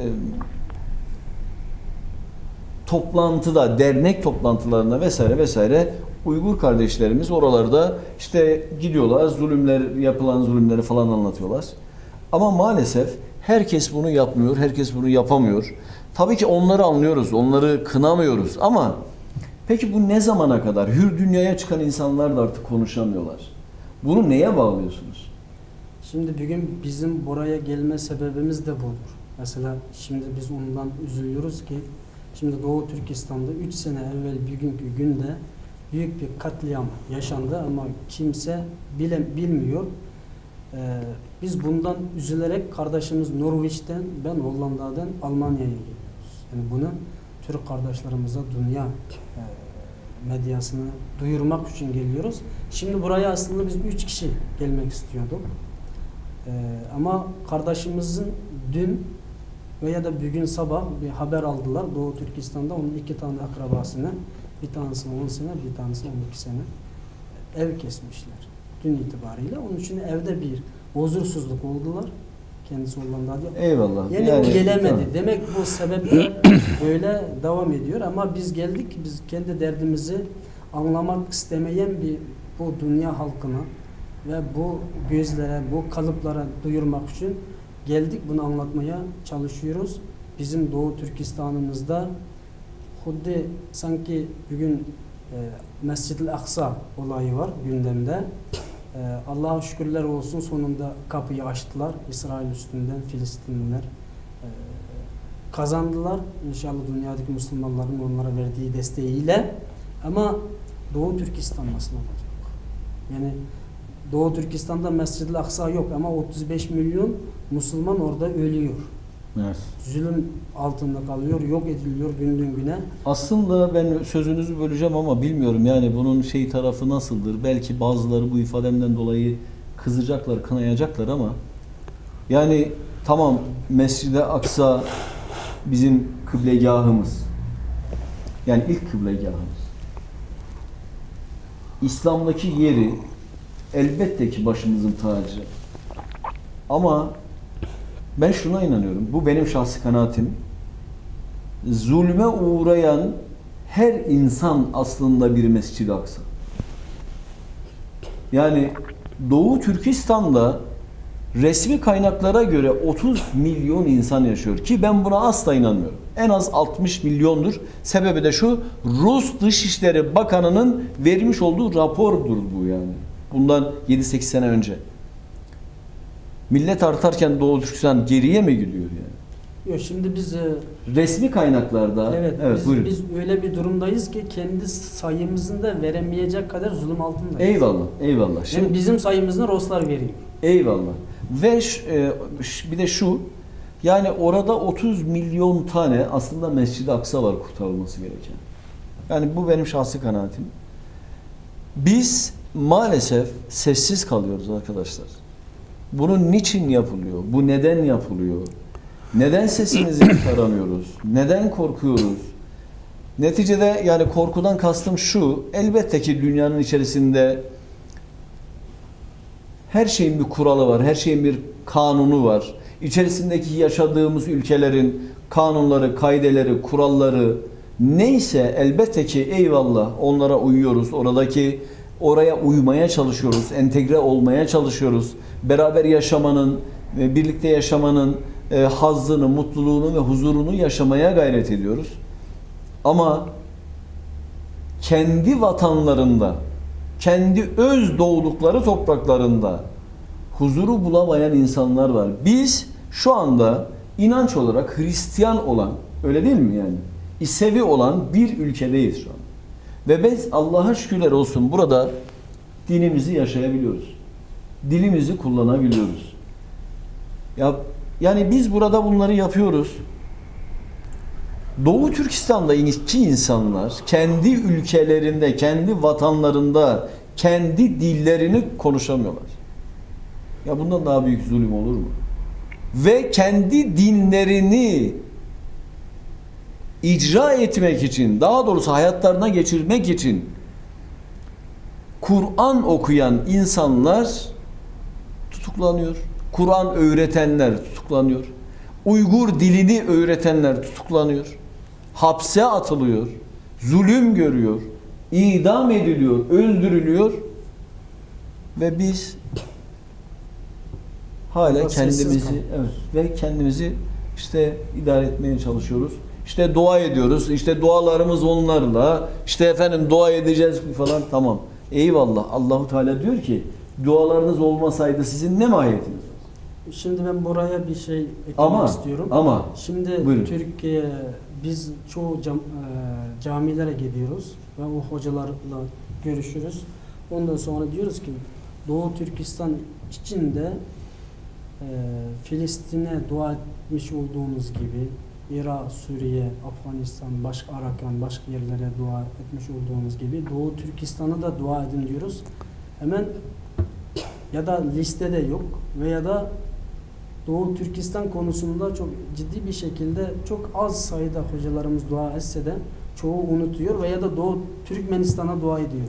toplantıda, dernek toplantılarında vesaire vesaire Uygur kardeşlerimiz oralarda işte gidiyorlar, zulümler, yapılan zulümleri falan anlatıyorlar. Ama maalesef herkes bunu yapmıyor, herkes bunu yapamıyor. Tabii ki onları anlıyoruz, onları kınamıyoruz ama peki bu ne zamana kadar? Hür dünyaya çıkan insanlar da artık konuşamıyorlar. Bunu neye bağlıyorsunuz? Şimdi bugün bizim buraya gelme sebebimiz de budur. Mesela şimdi biz ondan üzülüyoruz ki şimdi Doğu Türkistan'da üç sene evvel bugünkü günde büyük bir katliam yaşandı ama kimse bile bilmiyor. Ee, biz bundan üzülerek kardeşimiz Norwich'ten, ben Hollanda'dan Almanya'ya geliyoruz. Yani bunu Türk kardeşlerimize, dünya, e, medyasını duyurmak için geliyoruz. Şimdi buraya aslında biz üç kişi gelmek istiyorduk. Ee, ama kardeşimizin dün veya da bugün sabah bir haber aldılar. Doğu Türkistan'da onun iki tane akrabasını, bir tanesine on sene, bir tanesine on iki sene ev kesmişler. Dün itibariyle. Onun için evde bir huzursuzluk oldular. Kendisi Hollanda'da. Eyvallah. Yani Yani, gelemedi. tamam. Demek bu sebepler böyle devam ediyor. Ama biz geldik, biz kendi derdimizi anlamak istemeyen bir bu dünya halkına ve bu gözlere, bu kalıplara duyurmak için geldik. Bunu anlatmaya çalışıyoruz. Bizim Doğu Türkistan'ımızda Xuddi sanki bugün, e, Mescid-i Aqsa olayı var gündemde. E, Allah'a şükürler olsun, sonunda kapıyı açtılar. İsrail üstünden Filistinliler, e, Kazandılar. İnşallah dünyadaki Müslümanların onlara verdiği desteğiyle. Ama Doğu Türkistan nasıl olacak? Yani Doğu Türkistan'da Mescid-i Aksa yok ama otuz beş milyon Müslüman orada ölüyor. Evet. Zulüm altında kalıyor, yok ediliyor günden güne. Aslında ben sözünüzü böleceğim ama bilmiyorum yani bunun şey tarafı nasıldır? Belki bazıları bu ifademden dolayı kızacaklar, kınayacaklar ama yani tamam, Mescid-i Aksa bizim kıblegahımız. Yani ilk kıblegahımız. İslam'daki yeri elbette ki başımızın tacı. Ama ben şuna inanıyorum. Bu benim şahsi kanaatim. Zulme uğrayan her insan aslında bir Mescid-i Aksa. Yani Doğu Türkistan'da resmi kaynaklara göre otuz milyon insan yaşıyor ki ben buna asla inanmıyorum. En az altmış milyondur. Sebebi de şu, Rus Dışişleri Bakanı'nın vermiş olduğu rapordur bu yani. Bundan yedi sekiz sene önce. Millet artarken Doğu Türkistan geriye mi gidiyor yani? Yok, şimdi biz e, Resmi kaynaklarda evet, evet biz, buyurun. Biz öyle bir durumdayız ki kendi sayımızın da veremeyecek kadar zulüm altındayız. Eyvallah, eyvallah. Yani Şimdi bizim sayımızın Ruslar veriyor. Eyvallah. Ve ş- e, ş- bir de şu, yani orada otuz milyon tane aslında Mescid-i Aksa var kurtarılması gereken. Yani bu benim şahsi kanaatim. Biz maalesef sessiz kalıyoruz arkadaşlar. Bunun niçin yapılıyor? Bu neden yapılıyor? Neden sesimizi çıkaramıyoruz? Neden korkuyoruz? Neticede yani korkudan kastım şu, elbette ki dünyanın içerisinde her şeyin bir kuralı var, her şeyin bir kanunu var. İçerisindeki yaşadığımız ülkelerin kanunları, kaideleri, kuralları neyse elbette ki eyvallah onlara uyuyoruz. Oradaki oraya uymaya çalışıyoruz, entegre olmaya çalışıyoruz. Beraber yaşamanın, e, birlikte yaşamanın e, hazzını, mutluluğunu ve huzurunu yaşamaya gayret ediyoruz. Ama kendi vatanlarında, kendi öz doğdukları topraklarında huzuru bulamayan insanlar var. Biz şu anda inanç olarak Hristiyan olan, öyle değil mi yani? İsevi olan bir ülkedeyiz şu anda. Ve biz Allah'a şükürler olsun burada dinimizi yaşayabiliyoruz. Dilimizi kullanabiliyoruz. Ya yani biz burada bunları yapıyoruz. Doğu Türkistan'da iki insanlar kendi ülkelerinde, kendi vatanlarında, kendi dillerini konuşamıyorlar. Ya bundan daha büyük zulüm olur mu? Ve kendi dinlerini icra etmek için, daha doğrusu hayatlarına geçirmek için Kur'an okuyan insanlar tutuklanıyor. Kur'an öğretenler tutuklanıyor. Uygur dilini öğretenler tutuklanıyor. Hapse atılıyor. Zulüm görüyor. İdam ediliyor, öldürülüyor. Ve biz hala kendimizi, evet, ve kendimizi işte idare etmeye çalışıyoruz. İşte dua ediyoruz. İşte dualarımız onlarla. İşte efendim dua edeceğiz falan, tamam. Eyvallah. Allahu Teala diyor ki dualarınız olmasaydı sizin ne mahiyetiniz var? Şimdi ben buraya bir şey eklemek Ama istiyorum. Ama Şimdi buyurun. Türkiye, biz çoğu cam, e, camilere gidiyoruz ve o hocalarla görüşürüz. Ondan sonra diyoruz ki Doğu Türkistan içinde e, Filistin'e dua etmiş olduğumuz gibi, Irak, Suriye, Afganistan, başka Arakan, başka yerlere dua etmiş olduğumuz gibi Doğu Türkistan'a da dua edin diyoruz. Hemen ya da listede yok veya da Doğu Türkistan konusunda çok ciddi bir şekilde çok az sayıda hocalarımız dua etse de çoğu unutuyor veya da Doğu Türkmenistan'a dua ediyor.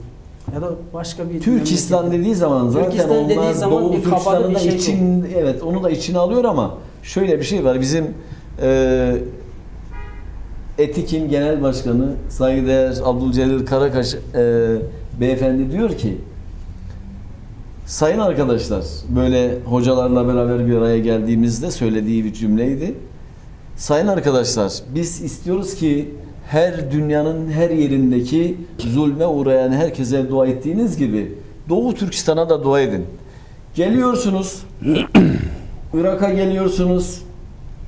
Ya da başka bir Türkistan memlekete. Dediği zaman zaten Türkistan dediği onlar zaman Doğu bir kapalı Türkistan'ı bir da şey için, evet, onu da içine alıyor ama şöyle bir şey var. Bizim e, Etik'in genel başkanı saygıdeğer Abdülcelil Karakaş e, beyefendi diyor ki, sayın arkadaşlar, böyle hocalarla beraber bir araya geldiğimizde söylediği bir cümleydi. Sayın arkadaşlar, biz istiyoruz ki her dünyanın her yerindeki zulme uğrayan herkese dua ettiğiniz gibi Doğu Türkistan'a da dua edin. Geliyorsunuz, Irak'a geliyorsunuz,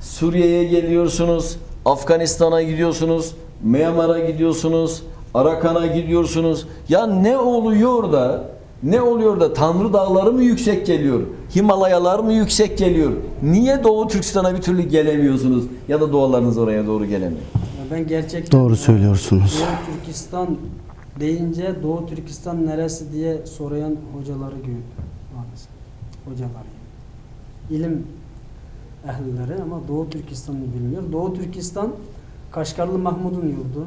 Suriye'ye geliyorsunuz, Afganistan'a gidiyorsunuz, Myanmar'a gidiyorsunuz, Arakan'a gidiyorsunuz. Ya ne oluyor da, ne oluyor da Tanrı Dağları mı yüksek geliyor, Himalayalar mı yüksek geliyor? Niye Doğu Türkistan'a bir türlü gelemiyorsunuz ya da dualarınız oraya doğru gelemiyor? Ya ben gerçekten Doğru söylüyorsunuz. Doğu Türkistan deyince Doğu Türkistan neresi diye sorayan hocaları gördüm maalesef. Hocaları. İlim ehlileri ama Doğu Türkistan'ı bilmiyor. Doğu Türkistan Kaşgarlı Mahmud'un yurdu.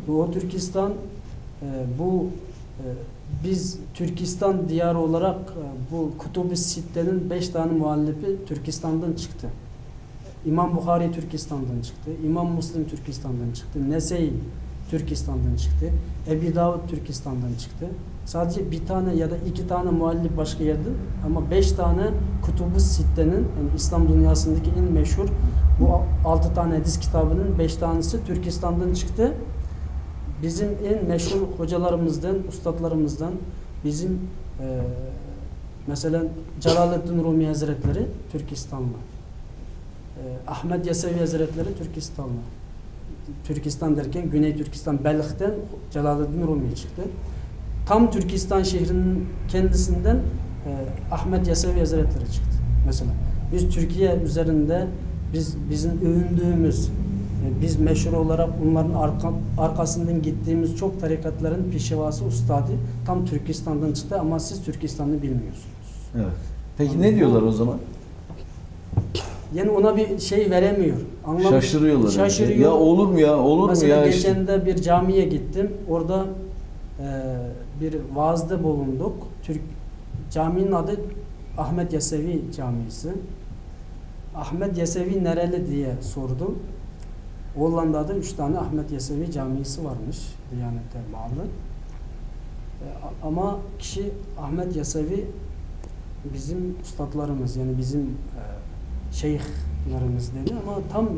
Doğu Türkistan e, bu e, biz Türkistan diyarı olarak e, bu Kutub-i Sitte'nin beş tane müellifi Türkistan'dan çıktı. İmam Buhari Türkistan'dan çıktı, İmam Müslim Türkistan'dan çıktı, Nesai Türkistan'dan çıktı, Ebi Davud Türkistan'dan çıktı. Sadece bir tane ya da iki tane müellif başka yerden ama beş tane Kutub-ı Sitte'nin yani İslam dünyasındaki en meşhur bu altı tane hadis kitabının beş tanesi Türkistan'dan çıktı. Bizim en meşhur hocalarımızdan, ustadlarımızdan bizim e, mesela Celaleddin Rumi Hazretleri Türkistanlı. E, Ahmet Yesevi Hazretleri Türkistanlı. Türkistan derken Güney Türkistan, Belh'ten Celaleddin Rumi çıktı. Tam Türkistan şehrinin kendisinden e, Ahmet Yesevi Hazretleri çıktı. Mesela biz Türkiye üzerinde biz bizim övündüğümüz, e, biz meşhur olarak onların arka, arkasından gittiğimiz çok tarikatların pişevası, ustadı tam Türkistan'dan çıktı ama siz Türkistan'ı bilmiyorsunuz. Evet. Peki ne diyorlar o zaman? Yani ona bir şey veremiyor. Anlam Şaşırıyorlar. Şaşırıyor. Ya olur mu ya? Olur mu Mesela ya? İşte? Geçen de bir camiye gittim. Orada e, bir vaazda bulunduk. Türk caminin adı Ahmet Yesevi Camisi. Ahmet Yesevi nereli diye sordum. Hollanda'da üç tane Ahmet Yesevi Camisi varmış. Diyanet'e bağlı. E, a- ama kişi Ahmet Yesevi bizim ustadlarımız, yani bizim e, şeyhlerimiz dedi ama tam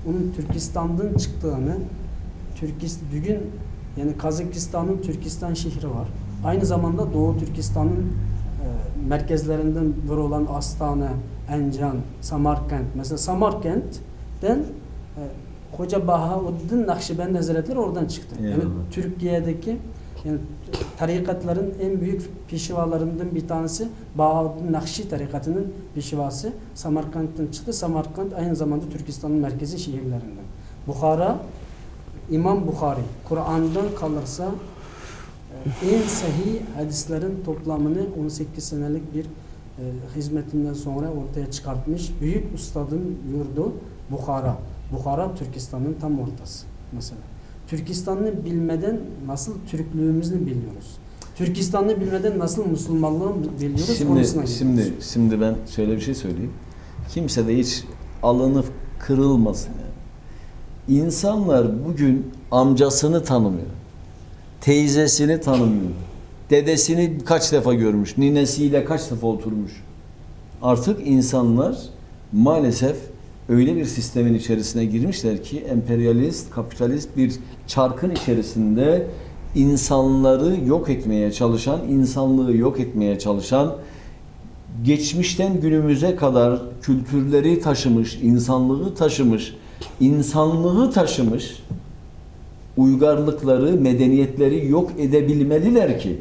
onun Türkistan'dan çıktığını, Türkist bugün yani Kazakistan'ın Türkistan şehri var. Aynı zamanda Doğu Türkistan'ın e, merkezlerinden biri olan Astana, Encan, Samarkand. Mesela Samarkand'den e, Hoca Bahauddin Nakşibendi Hazretleri oradan çıktı. Yani Eyvallah. Türkiye'deki yani tarikatların en büyük pişivalarından bir tanesi Bahauddin Nakşi tarikatının pişivası Samarkand'dan çıktı. Samarkand aynı zamanda Türkistan'ın merkezi şehirlerinden. Buhara, İmam Buhari, Kur'an'dan kalırsa e, en sahih hadislerin toplamını on sekiz senelik bir e, hizmetinden sonra ortaya çıkartmış büyük ustadın yurdu Buhara. Buhara Türkistan'ın tam ortası mesela. Türkistan'ı bilmeden nasıl Türklüğümüzü biliyoruz? Türkistan'ı bilmeden nasıl Müslümanlığı biliyoruz? Şimdi, Konusuna şimdi, geliyoruz. Şimdi ben şöyle bir şey söyleyeyim. Kimse de hiç alını kırılmasın yani. İnsanlar bugün amcasını tanımıyor. Teyzesini tanımıyor. Dedesini kaç defa görmüş, ninesiyle kaç defa oturmuş. Artık insanlar maalesef öyle bir sistemin içerisine girmişler ki emperyalist, kapitalist bir çarkın içerisinde insanları yok etmeye çalışan, insanlığı yok etmeye çalışan, geçmişten günümüze kadar kültürleri taşımış, insanlığı taşımış, insanlığı taşımış uygarlıkları, medeniyetleri yok edebilmeliler ki,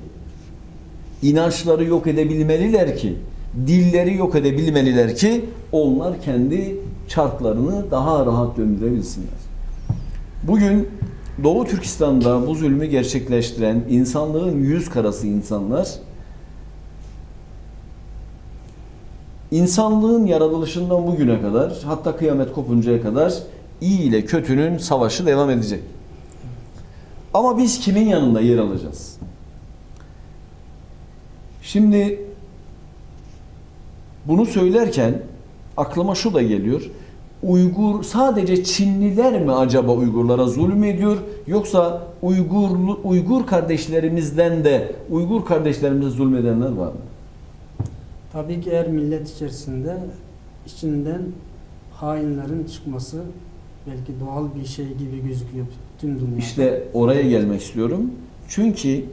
inançları yok edebilmeliler ki, dilleri yok edebilmeliler ki onlar kendi çarklarını daha rahat döndürebilsinler. Bugün Doğu Türkistan'da bu zulmü gerçekleştiren insanlığın yüz karası insanlar insanlığın yaratılışından bugüne kadar, hatta kıyamet kopuncaya kadar iyi ile kötünün savaşı devam edecek. Ama biz kimin yanında yer alacağız? Şimdi bunu söylerken aklıma şu da geliyor. Uygur, sadece Çinliler mi acaba Uygurlara zulüm ediyor? Yoksa Uygurlu, Uygur kardeşlerimizden de Uygur kardeşlerimize zulmedenler var mı? Tabii ki her millet içerisinde içinden hainlerin çıkması belki doğal bir şey gibi gözüküyor tüm dünyada. İşte oraya gelmek istiyorum. Çünkü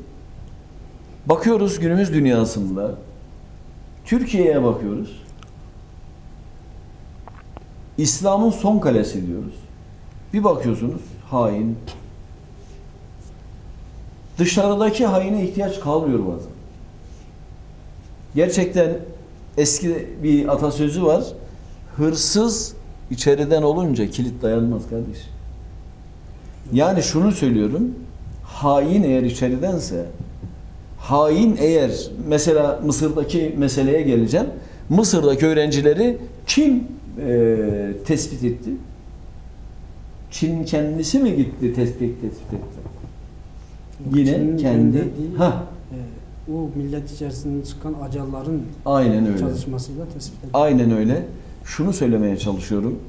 bakıyoruz günümüz dünyasında, Türkiye'ye bakıyoruz. İslam'ın son kalesi diyoruz. Bir bakıyorsunuz, hain. Dışarıdaki haine ihtiyaç kalmıyor bazen. Gerçekten eski bir atasözü var. Hırsız içeriden olunca kilit dayanmaz kardeş. Yani şunu söylüyorum. Hain eğer içeridense, hain eğer, mesela Mısır'daki meseleye geleceğim. Mısır'daki öğrencileri kim e, tespit etti? Çin kendisi mi gitti, tespit, tespit etti? Yok, Yine Çin'in kendi gönderdiği, ha e, o millet içerisinden çıkan acarların aynen öyle. Çalışmasıyla tespit edildi. Aynen öyle. Şunu söylemeye çalışıyorum.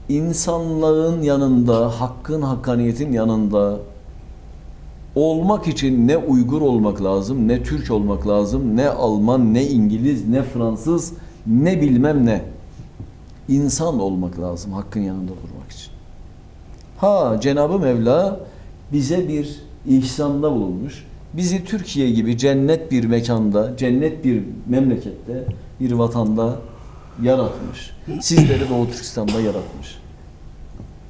İnsanlığın yanında, hakkın, hakkaniyetin yanında olmak için ne Uygur olmak lazım, ne Türk olmak lazım, ne Alman, ne İngiliz, ne Fransız, ne bilmem ne. İnsan olmak lazım hakkın yanında durmak için. Ha, Cenab-ı Mevla bize bir ihsanda bulunmuş. Bizi Türkiye gibi cennet bir mekanda, cennet bir memlekette, bir vatanda yaratmış. Sizleri Doğu Türkistan'da yaratmış.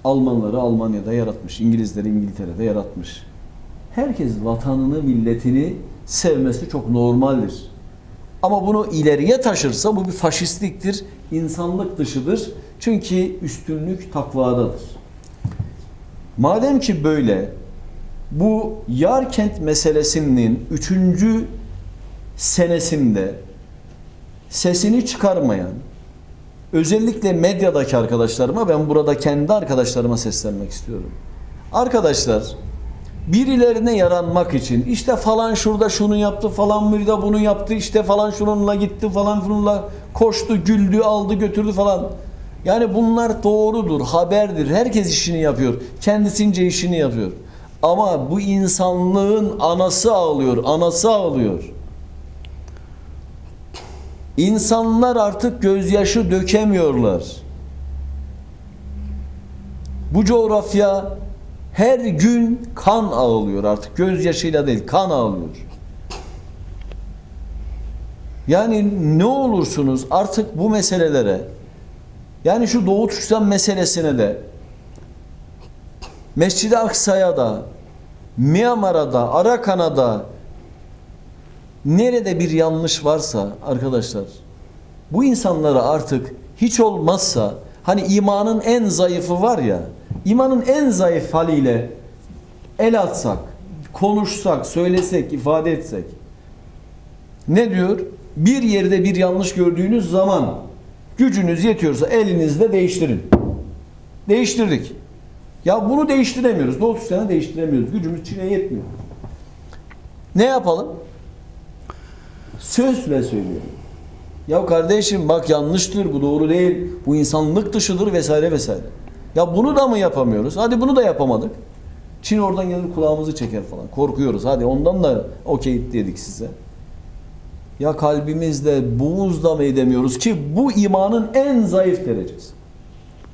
Almanları Almanya'da yaratmış, İngilizleri İngiltere'de yaratmış. Herkes vatanını, milletini sevmesi çok normaldir. Ama bunu ileriye taşırsa bu bir faşistliktir, insanlık dışıdır. Çünkü üstünlük takvadadır. Madem ki böyle, bu Yarkent meselesinin üçüncü senesinde sesini çıkarmayan, özellikle medyadaki arkadaşlarıma, ben burada kendi arkadaşlarıma seslenmek istiyorum. Arkadaşlar, birilerine yaranmak için işte falan şurada şunu yaptı, falan burada bunu yaptı, işte falan şununla gitti, falan bununla koştu, güldü, aldı, götürdü falan. Yani bunlar doğrudur, haberdir. Herkes işini yapıyor. Kendisince işini yapıyor. Ama bu insanlığın anası ağlıyor, anası ağlıyor. İnsanlar artık gözyaşı dökemiyorlar. Bu coğrafya her gün kan ağlıyor artık. Gözyaşıyla değil, kan ağlıyor. Yani ne olursunuz artık bu meselelere, yani şu Doğu Türkistan meselesine de, Mescid-i Aksa'ya da, Myanmar'a da, Arakan'a da, nerede bir yanlış varsa arkadaşlar, bu insanlara artık hiç olmazsa, hani imanın en zayıfı var ya, imanın en zayıf haliyle el atsak, konuşsak, söylesek, ifade etsek, ne diyor? Bir yerde bir yanlış gördüğünüz zaman gücünüz yetiyorsa elinizle değiştirin. Değiştirdik. Ya bunu değiştiremiyoruz. Doğu Türkistan'ı değiştiremiyoruz. Gücümüz Çin'e yetmiyor. Ne yapalım? Sözle söylüyorum. Ya kardeşim bak, yanlıştır, bu doğru değil, bu insanlık dışıdır vesaire vesaire. Ya bunu da mı yapamıyoruz? Hadi bunu da yapamadık. Çin oradan gelir kulağımızı çeker falan. Korkuyoruz. Hadi ondan da okey dedik size. Ya kalbimizde, buğuzda mı edemiyoruz ki bu imanın en zayıf derecesi?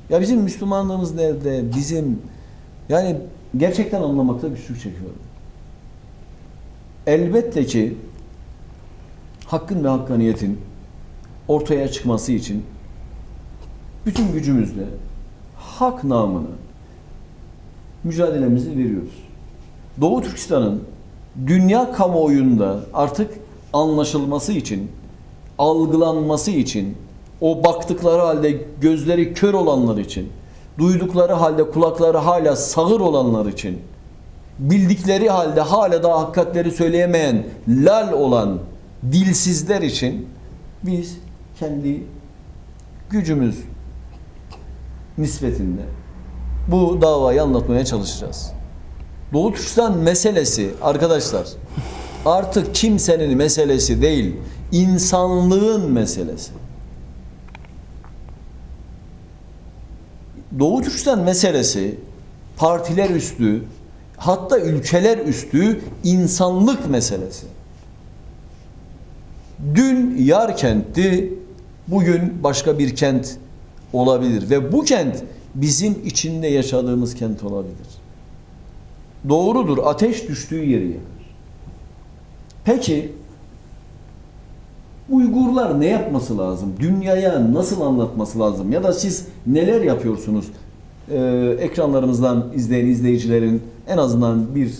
Ya bizim Müslümanlığımız nerede? Bizim, yani gerçekten anlamakta güçlük çekiyorum. Elbette ki hakkın ve hakkaniyetin ortaya çıkması için bütün gücümüzle hak namına mücadelemizi veriyoruz. Doğu Türkistan'ın dünya kamuoyunda artık anlaşılması için, algılanması için, o baktıkları halde gözleri kör olanlar için, duydukları halde kulakları hala sağır olanlar için, bildikleri halde hala daha hakikatleri söyleyemeyen lal olan dilsizler için biz kendi gücümüz nispetinde bu davayı anlatmaya çalışacağız. Doğu Türkistan meselesi arkadaşlar artık kimsenin meselesi değil, insanlığın meselesi. Doğu Türkistan meselesi partiler üstü, hatta ülkeler üstü insanlık meselesi. Dün Yarkent'ti, bugün başka bir kent olabilir ve bu kent bizim içinde yaşadığımız kent olabilir. Doğrudur, ateş düştüğü yeri yakar. Peki Uygurlar ne yapması lazım? Dünyaya nasıl anlatması lazım? Ya da siz neler yapıyorsunuz? Ee, ekranlarımızdan izleyen izleyicilerin en azından bir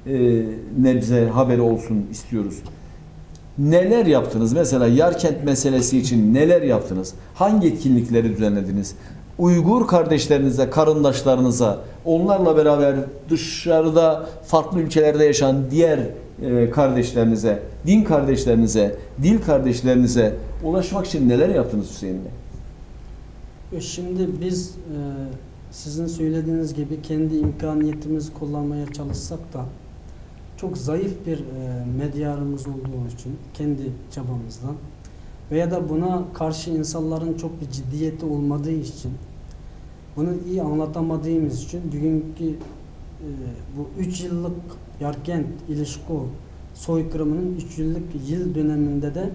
e, nebze haberi olsun istiyoruz. Neler yaptınız? Mesela Yarkent meselesi için neler yaptınız? Hangi etkinlikleri düzenlediniz? Uygur kardeşlerinize, karındaşlarınıza, onlarla beraber dışarıda, farklı ülkelerde yaşayan diğer e, kardeşlerinize, din kardeşlerinize, dil kardeşlerinize ulaşmak için neler yaptınız Hüseyin Bey? Şimdi biz e, sizin söylediğiniz gibi kendi imkaniyetimizi kullanmaya çalışsak da çok zayıf bir e, medyamız olduğu için kendi çabamızdan veya da buna karşı insanların çok bir ciddiyeti olmadığı için bunu iyi anlatamadığımız için bugünkü e, bu üç yıllık Yarkent İlişko soykırımının üç yıllık yıl döneminde de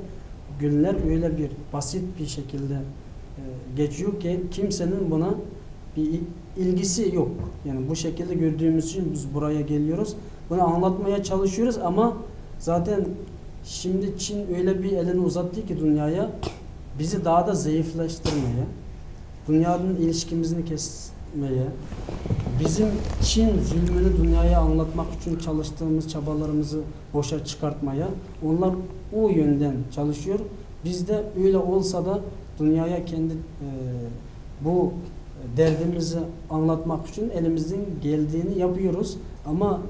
günler öyle bir basit bir şekilde e, geçiyor ki kimsenin buna bir ilgisi yok. Yani bu şekilde gördüğümüz için biz buraya geliyoruz. Bunu anlatmaya çalışıyoruz ama zaten şimdi Çin öyle bir elini uzattı ki dünyaya bizi daha da zayıflaştırmaya, dünyanın ilişkimizi kesmeye, bizim Çin zulmünü dünyaya anlatmak için çalıştığımız çabalarımızı boşa çıkartmaya onlar o yönden çalışıyor. Biz de öyle olsa da dünyaya kendi e, bu derdimizi anlatmak için elimizden geldiğini yapıyoruz. Ama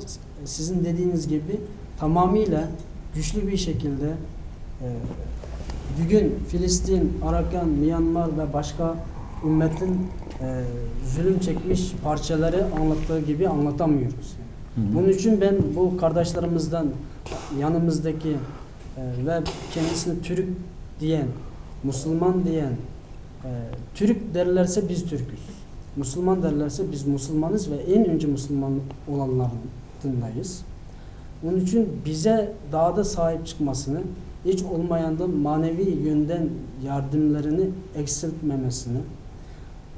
sizin dediğiniz gibi tamamıyla güçlü bir şekilde e, bugün Filistin, Arakan, Myanmar ve başka ümmetin e, zulüm çekmiş parçaları anlattığı gibi anlatamıyoruz. Bunun için ben bu kardeşlerimizden yanımızdaki e, ve kendisini Türk diyen, Müslüman diyen, e, Türk derlerse biz Türküz. Müslüman derlerse biz Müslümanız ve en önce Müslüman olanlarındayız. Onun için bize daha da sahip çıkmasını, hiç olmayanda manevi yönden yardımlarını eksiltmemesini,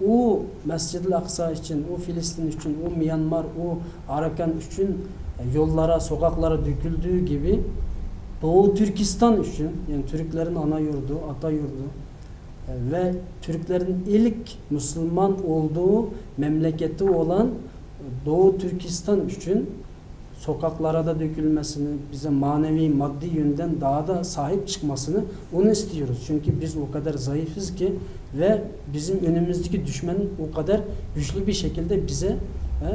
o Mescid-i Aksa için, o Filistin için, o Myanmar, o Arakan için e, yollara, sokaklara döküldüğü gibi Doğu Türkistan için, yani Türklerin ana yurdu, ata yurdu e, ve Türklerin ilk Müslüman olduğu memleketi olan Doğu Türkistan için sokaklara da dökülmesini, bize manevi, maddi yönden daha da sahip çıkmasını onu istiyoruz. Çünkü biz o kadar zayıfız ki ve bizim önümüzdeki düşman o kadar güçlü bir şekilde bize e,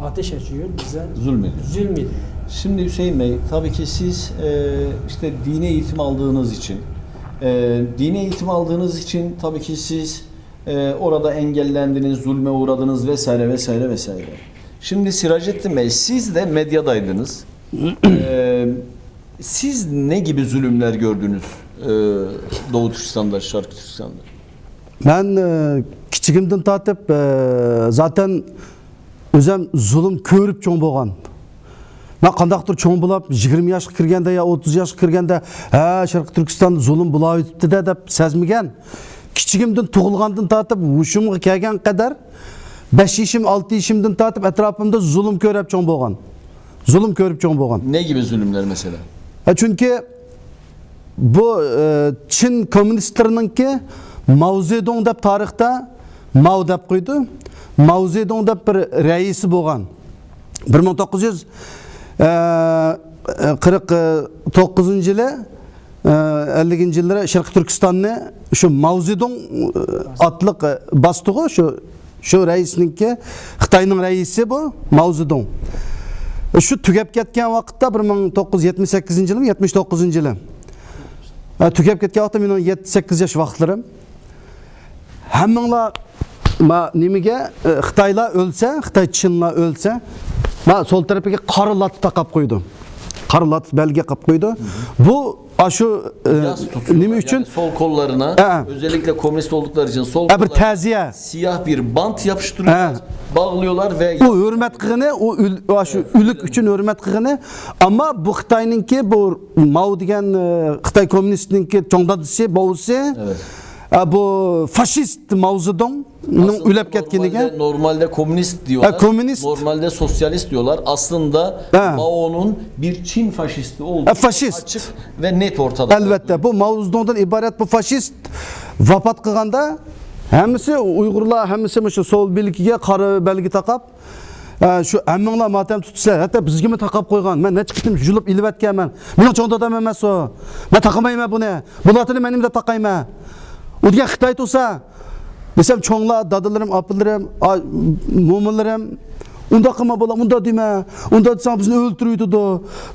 ateş açıyor, bize Zulmediyor. zulmediyor. Şimdi Hüseyin Bey, tabii ki siz e, işte dini eğitim aldığınız için, e, dini eğitim aldığınız için tabii ki siz e, orada engellendiniz, zulme uğradınız vesaire vesaire vesaire. Şimdi Siracettin Bey, siz de medyadaydınız. E, siz ne gibi zulümler gördünüz e, Doğu Türkistan'da, Şarkı Türkistan'da? مەن ئى، كىچىكىمدىن تارتىپ ئى، زاتەن ئۆزەم زۇلۇم كۆرۈپ چوڭ بولغان. مەن قانداقتۇر چوڭ بولاپ يىگىرمە ياشقا كىرگەندە يا ئوتتۇز ياشقا كىرگەندە ھە شەرقىي تۈركىستاندا زۇلۇم بولاۋېتىپتىدە دەپ سەزمىگەن. كىچىكىمدىن تۇغۇلغاندىن تارتىپ ھوشۇمغا كەلگەن قەدەر بەش يېشىم ئالتە يېشىمدىن تارتىپ ئەتراپىمدا زۇلۇم كۆرۈپ چوڭ بولغان. زۇلۇم كۆرۈپ چوڭ بولغان. Ne gibi zulümler mesela? ھە، چۈنكى بۇ ئى، چىن كوممۇنىستلىرىنىڭكى ماۋزېدۇڭ دەپ تارىختا ماۋ دەپ قويىدۇ. ماۋزېدۇڭ دەپ بىر رەئىسى بولغان. بىر مىڭ توققۇز يۈز قىرىق توققۇزىنچى يىلى، ئى، ئەللىكىنچى يىللىرى شەرقىي تۈركىستاننى شۇ ماۋزېدۇڭ ئاتلىق باستىغۇ شۇ شۇ رەئىسنىڭكى، خىتاينىڭ رەئىسى بۇ، ماۋزېدۇڭ. شۇ تۈگەپ كەتكەن ۋاقىتتا، بىر مىڭ توققۇز يۈز يەتمىش سەككىزىنچى يىلمۇ، يەتمىش توققۇزىنچى يىلى. ھە، تۈگەپ كەتكەن ۋاقىتتا مېنىڭ يەتتە سەككىز ياش ۋاقىتلىرىم. ھەممىڭلار، ما، نېمىگە، ئى، خىتايلار ئۆلسە، خىتاي چىنلار ئۆلسە، ما، سول تەرىپىگە قارا لاتا تاقاپ قويىدۇ. قارا لاتا بەلگە قاپ قويىدۇ. بۇ ئاشۇ، ئى، Yas tutuyorlar. نېمە ئۈچۈن؟ Yani sol kollarına, Ha. özellikle komünist oldukları için sol Ha, bir kollarına تەزىيە. Siyah bir bant yapıştırıyorlar, Ha. Bağlıyorlar ve ئۇ ھۆرمەت قىلغىنى، ئۇ ئۆل-، ئاشۇ ئۆلۈك ئۈچۈن ھۆرمەت قىلغىنى. ئەمما بۇ خىتاينىڭكى، بۇ ماۋ دېگەن، ئى، خىتاي كوممۇنىستىنىڭكى چوڭ دادىسى، بوۋىسى، Evet. ئە، بۇ فاشىست ماۋزېدۇڭنىڭ ئۆلۈپ كەتكىنىگە. Normalde, normalde komünist diyorlar. Ha, komünist. Normalde sosyalist diyorlar. Aslında Ha. Mao'nun bir Çin faşisti olduğu Ha, faşist. Açık ve net ortada. ئەلۋەتتە، بۇ ماۋزېدۇڭدىن ئىبارەت بۇ فاشىست ۋاپات قىلغاندا، ھەممىسى ئۇيغۇرلار، ھەممىسى مۇشۇ سول بىلىكىگە قارا بەلگە تاقاپ، ئە، شۇ ھەممىڭلار ماتەم تۇتىسىلەر، ھەتتا بىزگىمۇ تاقاپ قويغان. مەن نەچچە قېتىم يۇلۇپ ئېلىۋەتكەنمەن. مېنىڭ چوڭ دادام ئەمەس ئۇ. مەن تاقىمايمەن بۇنى. بۇلاتىنى مەن نېمە دەپ تاقايمەن؟ ئۇ دېگەن خىتاي تۇرسا، دېسەم، چوڭلار، دادىلىرىم، ئاپىلىرىم، ئا-، مومىلىرىم، ئۇنداق قىلما، بالا، ئۇنداق دېمە. ئۇنداق دېسەڭ، بىزنى ئۆلتۈرۈۋېتىدۇ.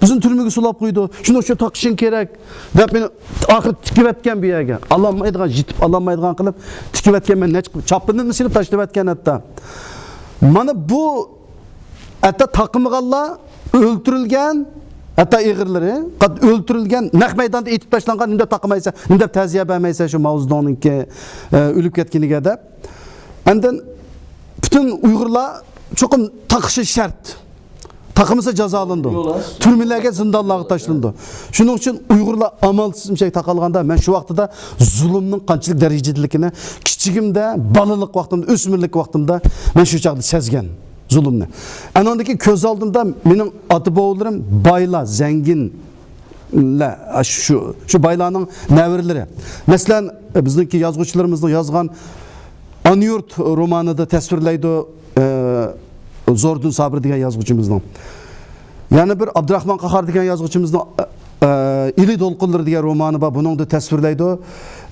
بىزنى تۈرمىگە سولاپ قويىدۇ. شۇنىڭ ئۈچۈن تاقىشىڭ كېرەك، دەپ مېنى ئاخىرى تىكىۋەتكەن بۇ يەرگە. ئالالمايدىغان، يېتىپ ئالالمايدىغان قىلىپ تىكىۋەتكەن. مەن نەچچە چاپىنىمنى سېلىپ تاشلىۋەتكەن ھەتتا. مانا بۇ ھەتتا تاقىمىغانلار ئۆلتۈرۈلگەن، ھەتتا ئېغىرلىرى، قات-، ئۆلتۈرۈلگەن، نەق مەيداندا ئېتىپ تاشلانغان، نېمە دەپ تاقىمايسەن، نېمە دەپ تەزىيە بەرمەيسەن شۇ ماۋزېدۇڭنىڭكى، ئە، ئۆلۈپ كەتكىنىگە دەپ. ئاندىن پۈتۈن ئۇيغۇرلار چوقۇم تاقىشى شەرت. تاقىمىسا جازالىنىدۇ. تۈرمىلەرگە، زىندانلارغا تاشلىنىدۇ. شۇنىڭ ئۈچۈن ئۇيغۇرلار ئامالسىز مۇشۇنداق تاقالغاندا، مەن شۇ ۋاقتىدا زۇلۇمنىڭ قانچىلىك دەرىجىدىلىكىنى كىچىكىمدە، بالىلىق ۋاقتىمدا، ئۆسمۈرلۈك ۋاقتىمدا مەن شۇ چاغدا سەزگەن زۇلۇمنى. ئانىڭدىن كېيىن كۆز ئالدىمدا مېنىڭ ئاتا-بوۋىلىرىم بايلار، زەڭگىنلەر، شۇ، شۇ بايلارنىڭ نەۋرىلىرى. مەسىلەن، بىزنىڭكى يازغۇچىلىرىمىزنىڭ يازغان ئانا يۇرت رومانىدا تەسۋىرلەيدۇ، ئە، زوردۇن سابىر دېگەن يازغۇچىمىزنىڭ. يەنە بىر ئابدۇراخمان قاھار دېگەن يازغۇچىمىزنىڭ، ئە، ئىلى دولقۇنلىرى دېگەن رومانى بار، بۇنىڭدا تەسۋىرلەيدۇ.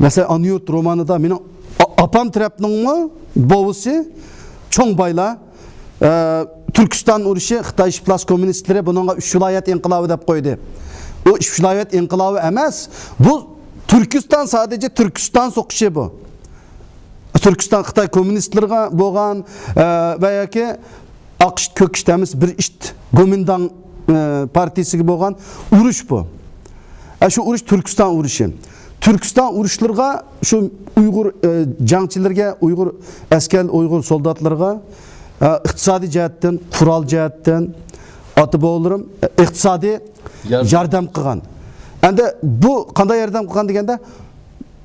مەسىلەن، ئانا يۇرت رومانىدا مېنىڭ ئا-، ئاپام تەرەپنىڭمۇ بوۋىسى چوڭ بايلار، ئە، تۈركىستان ئۇرۇشى، خىتاي ئىپلاس كوممۇنىستلىرى بۇنىڭغا ئۈچ ۋىلايەت ئىنقىلابى دەپ قويدى. ئۇ ئۈچ ۋىلايەت ئىنقىلابى ئەمەس، بۇ تۈركىستان، سادىجە تۈركىستان سوقۇشى بۇ. تۈركىستان خىتاي كوممۇنىستلىرىغا بولغان، ئە، ۋە ياكى ئاق ئىت، كۆك ئىت ئەمەس، بىر ئىت، گومىنداڭ، ئە، پارتىيىسىگە بولغان ئۇرۇش بۇ. ئە، شۇ ئۇرۇش تۈركىستان ئۇرۇشى. تۈركىستان ئۇرۇشلىرىغا شۇ ئۇيغۇر، ئە، جەڭچىلىرىگە، ئۇيغۇر ئەسكەر، ئۇيغۇر سولداتلىرىغا، ئە، ئىقتىسادىي جەھەتتىن، قورال جەھەتتىن ئاتا-بوۋىلىرىم، ئە، ئىقتىسادىي ياردەم قىلغان. ئەمدى بۇ قانداق ياردەم قىلغان دېگەندە،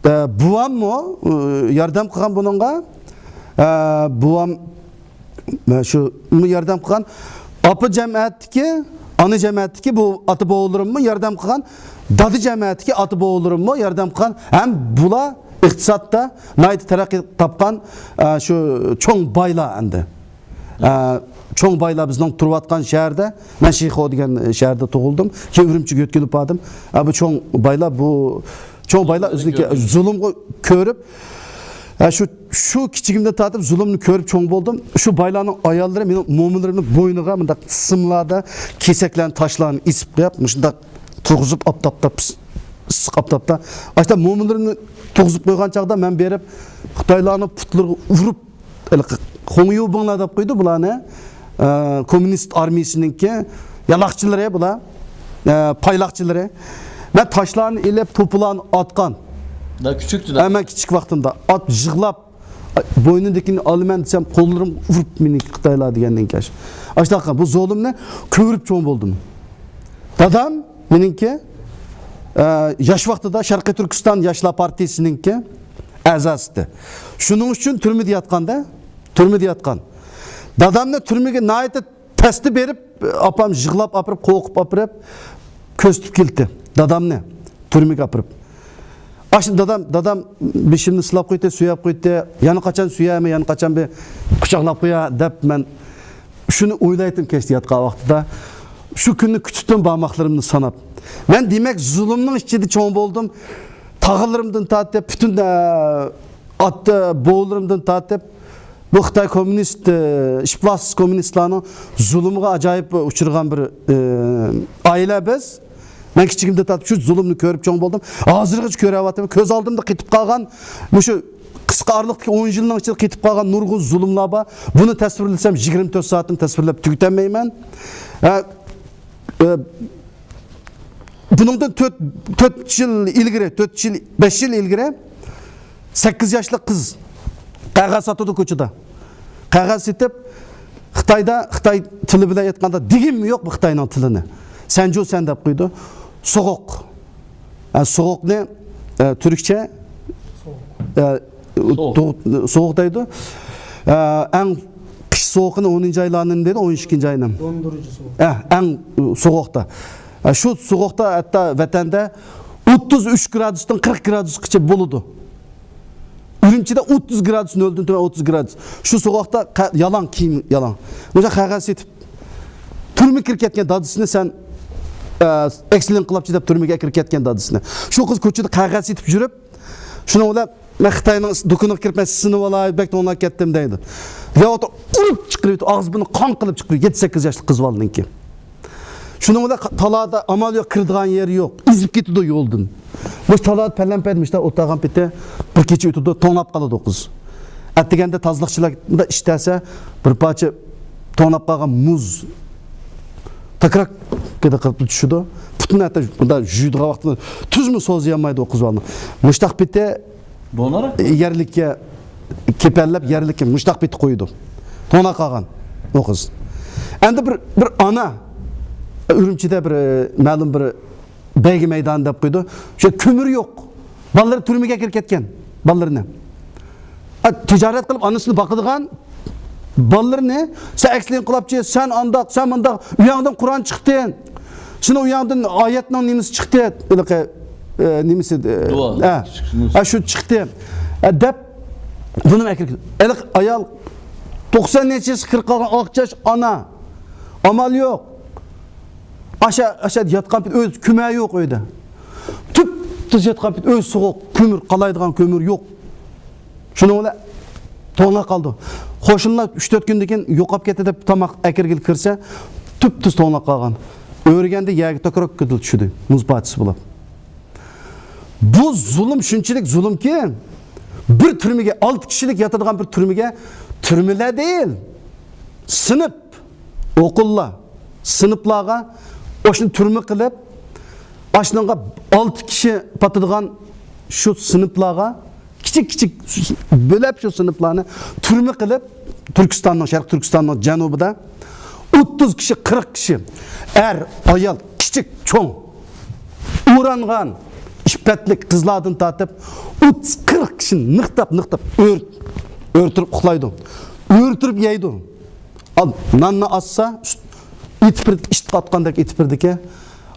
ئە، بوۋاممۇ، ئە، ياردەم قىلغان بۇنىڭغا. ئە، بوۋام، ئە، شۇ ياردەم قىلغان. ئاپا جەمەتتىكى، ئانا جەمەتتىكى بۇ ئاتا-بوۋىلىرىممۇ ياردەم قىلغان. دادا جەمەتتىكى ئاتا-بوۋىلىرىممۇ ياردەم قىلغان. ھەم بۇلار ئىقتىسادتا ناھايىتى تەرەققىي تاپقان، ئە، شۇ چوڭ بايلار ئەمدى. ئە، چوڭ بايلار بىزنىڭ تۇرۇۋاتقان شەھەردە، مەن شىخۇ دېگەن شەھەردە تۇغۇلدۇم. كېيىن ئۈرۈمچىگە يۆتكىلىپ باردىم. ئە، بۇ چوڭ بايلار، بۇ چوڭ بايلار ئۆزىنىڭكى زۇلۇمغا كۆرۈپ، ئە، شۇ، شۇ كىچىكىمدىن تارتىپ زۇلۇمنى كۆرۈپ چوڭ بولدۇم. شۇ بايلارنىڭ ئاياللىرى مېنىڭ مومىلىرىمنىڭ بوينىغا مۇنداق سىملاردا كېسەكلەرنى، تاشلارنى ئېسىپ قويۇپ، مۇشۇنداق تۇرغۇزۇپ، ئاپتاپتا، ئىسسىق ئاپتاپتا. ئاشتا مومىلىرىمنى تۇرغۇزۇپ قويغان چاغدا مەن بېرىپ، خىتايلارنىڭ پۇتلىرىغا ئۇرۇپ، ھېلىقى خۇڭيۇبىڭلار دەپ قويىدۇ بۇلارنى. ئە، كوممۇنىست ئارمىيىسىنىڭكى يالاقچىلىرى بۇلار، ئە، پايلاقچىلىرى. مەن تاشلارنى ئېلىپ، توپىلارنى ئاتقان. Daha küçüktün. ئە، مەن كىچىك ۋاقتىمدا ئات يىغلاپ، بوينىدىكىنى ئالىمەن دېسەم، قوللىرىم ئۇرۇپ مېنى خىتايلار دېگەندىن كېيىن. ئاشۇنداق بۇ زۇلۇمنى كۆرۈپ چوڭ بولدۇم. دادام مېنىڭكى، ئە، ياش ۋاقتىدا شەرقىي تۈركىستان ياشلار پارتىيىسىنىڭكى ئەزاسى ئىدى. شۇنىڭ ئۈچۈن تۈرمىدە ياتقاندا، تۈرمىدە ياتقان. دادامنى تۈرمىگە ناھايىتى تەستە بېرىپ، ئاپام يىغلاپ ئاپىرىپ، قورقۇپ ئاپىرىپ، كۆرسىتىپ كېلىتتى دادامنى تۈرمىگە ئاپىرىپ. ئاشۇ دادام، دادام بېشىمنى سىلاپ قويدى، سۆيەپ قويدى. يەنە قاچان سۆيەرمەن، يەنە قاچان بىر قۇچاقلاپ قويار دەپ مەن شۇنى ئويلايتتىم كەچتە ياتقان ۋاقتىدا. شۇ كۈننى كۈتۈتتۈم بارماقلىرىمنى ساناپ. مەن دېمەك زۇلۇمنىڭ ئىچىدە چوڭ بولدۇم. تاغىلىرىمدىن تارتىپ، پۈتۈن، ئە، ئاتا بوۋىلىرىمدىن تارتىپ، بۇ خىتاي كوممۇنىست، ئە، ئىپلاس كوممۇنىستلارنىڭ زۇلۇمىغا ئاجايىپ ئۇچرىغان بىر، ئە، ئائىلە بىز. مەن كىچىكىمدىن تارتىپ شۇ زۇلۇمنى كۆرۈپ چوڭ بولدۇم. ھازىرغىچە كۆرۈۋاتىمەن. كۆز ئالدىمدا قېتىپ قالغان مۇشۇ قىسقا ئارىلىقتىكى ئون يىلنىڭ ئىچىدە قېتىپ قالغان نۇرغۇن زۇلۇملار بار. بۇنى تەسۋىرلىسەم، يىگىرمە تۆت سائەتنى تەسۋىرلەپ تۈگىتەلمەيمەن. ئە، ئە، بۇنىڭدىن تۆت، تۆت يىل ئىلگىرى، تۆت يىل، بەش يىل ئىلگىرى سەككىز ياشلىق قىز قەغەز ساتىدۇ كوچىدا. قەغەز سېتىپ، خىتايدا، خىتاي تىلى بىلەن ئېيتقاندا، دېگۈم يوق بۇ خىتاينىڭ تىلىنى. سەنجۇسەن دەپ قويىدۇ. سوغۇق. ئە، سوغۇقنى، ئە، تۈركچە ئە، سوغۇق. تۇغ-، سوغۇق دەيدۇ. ئە، ئەڭ قىش سوغۇقىنى ئونىنچى ئايلارنى دەيدۇ، ئون ئىككىنچى ئاينى. دوندۇرۇجى سوغۇق. ئە، ئەڭ سوغۇقتا. ئە، شۇ سوغۇقتا ھەتتا ۋەتەندە ئوتتۇز ئۈچ گرادۇستىن قىرىق گرادۇسقىچە بولىدۇ. ئۈرۈمچىدە ئوتتۇز گرادۇس، نۆلدىن تۆۋەن ئوتتۇز گرادۇس. شۇ سوغۇقتا قە-، يالاڭ كىيىم، يالاڭ. مۇشۇ قەغەز سېتىپ، تۈرمىگە كىرىپ كەتكەن دادىسىنى سەن، ئە، ئەكسىل ئىنقىلابچى دەپ تۈرمىگە كىرىپ كەتكەن دادىسىنى. شۇ قىز كوچىدا قەغەز سېتىپ يۈرۈپ، شۇنىڭ بىلەن مەن خىتاينىڭ دۇكىنىغا كىرىپ مەن سىنىۋالاي، بەك توڭلاپ كەتتىم دەيدۇ. ياۋۇتۇ ئۇرۇپ چىقىرىۋېتىپ، ئاغزى بۇرنى قان قىلىپ چىقىرىۋېتىپ، يەتتە سەككىز ياشلىق قىز بالىنىڭكى. شۇنىڭ بىلەن قا-، تالادا ئامال يوق، كىرىدىغان يېرى يوق، ئېزىپ كېتىدۇ يولدىن. مۇشۇ تالادا پەلەمپەيدە مۇشۇنداق ئولتۇرغان پېتى بىر كېچە ئۆتىدۇ، توڭلاپ قالىدۇ قىز. ئەتىگەندە تازىلىقچىلار مۇنداق ئىش دېسە، بىر پارچە توڭلاپ قالغان مۇز تاكراككىدە قىلىپ چۈشىدۇ. پۇتىنى ھەتتا مۇنداق يۇيىدىغان ۋاقتىدا تۈزمۇ سوزۇيالمايدۇ ئۇ قىز بالىنى. مۇشۇنداق پېتى دونور؟ يەرلىككە كېپەنلەپ، يەرلىككە مۇشۇنداق پېتى قويىدۇ. توڭلاپ قالغان ئۇ قىز. ئەمدى بىر، بىر ئانا، ئۈرۈمچىدە بىر، مەلۇم بىر بەيگە مەيدانى دەپ قويىدۇ. شۇ كۆمۈر يوق. بالىلىرى تۈرمىگە كىرىپ كەتكەن. بالىلىرىنى. ئا، تىجارەت قىلىپ ئانىسىنى باقىدىغان بالىلىرىنى سەن ئەكسىل ئىنقىلابچى، سەن ئانداق، سەن مۇنداق، ئۇياڭدىن قۇرئان چىقتى. سېنىڭ ئۇياڭدىن ئايەتنىڭ نېمىسى چىقتى؟ ھېلىقى، ئە، نېمىسى، ئە، دۇئا. ھە. ھە، شۇ چىقتى. ھە، دەپ بۇنى ئەكىرگىلى. ھېلىقى ئايال توقسان نەچچە ياشقا كىرىپ قالغان ئاق چاچ ئانا. ئامال يوق. ئاشا-، ئاشا ياتقان پېتى ئۆز كۆمە يوق ئۆيدە. تۈپتۈز ياتقان پېتى ئۆز سوغۇق، كۆمۈر، قالايدىغان كۆمۈر يوق. شۇنىڭ بىلەن توڭلاپ قالدى. قوشنىلار ئۈچ تۆت كۈندىن كېيىن يوقاپ كەتتى دەپ تاماق ئەكىرگىلى كىرسە، تۈپتۈز توڭلاپ قالغان. ئۆرگەندە يەرگە تاكراككىدە چۈشىدۇ، مۇز پارچىسى بولۇپ. بۇ زۇلۇم شۇنچىلىك زۇلۇمكى، بىر تۈرمىگە، ئالتە كىشىلىك ياتىدىغان بىر تۈرمىگە، تۈرمىلەر دېيىل، سىنىپ، ئوقۇللار، سىنىپلارغا ئاشۇنى تۈرمە قىلىپ، ئاشۇنىڭغا ئالتە كىشى پاتىدىغان شۇ سىنىپلارغا كىچىك-كىچىك بۆلەپ شۇ سىنىپلارنى تۈرمە قىلىپ، تۈركىستاننىڭ، شەرقىي تۈركىستاننىڭ جەنۇبىدا ئوتتۇز كىشى، قىرىق كىشى، ئەر، ئايال، كىچىك، چوڭ، ئورانغان، ئىپپەتلىك قىزلاردىن تارتىپ ئوتتۇز، قىرىق كىشىنى نىقتاپ، نىقتاپ ئۆر-، ئۆرتۈرۈپ ئۇخلايدۇ. ئۆرتۈرۈپ يەيدۇ. ئال، ناننى ئاسسا، ئېتىپ بېرىدىكەن، ئىت ئاتقاندەك ئېتىپ بېرىدىكەن.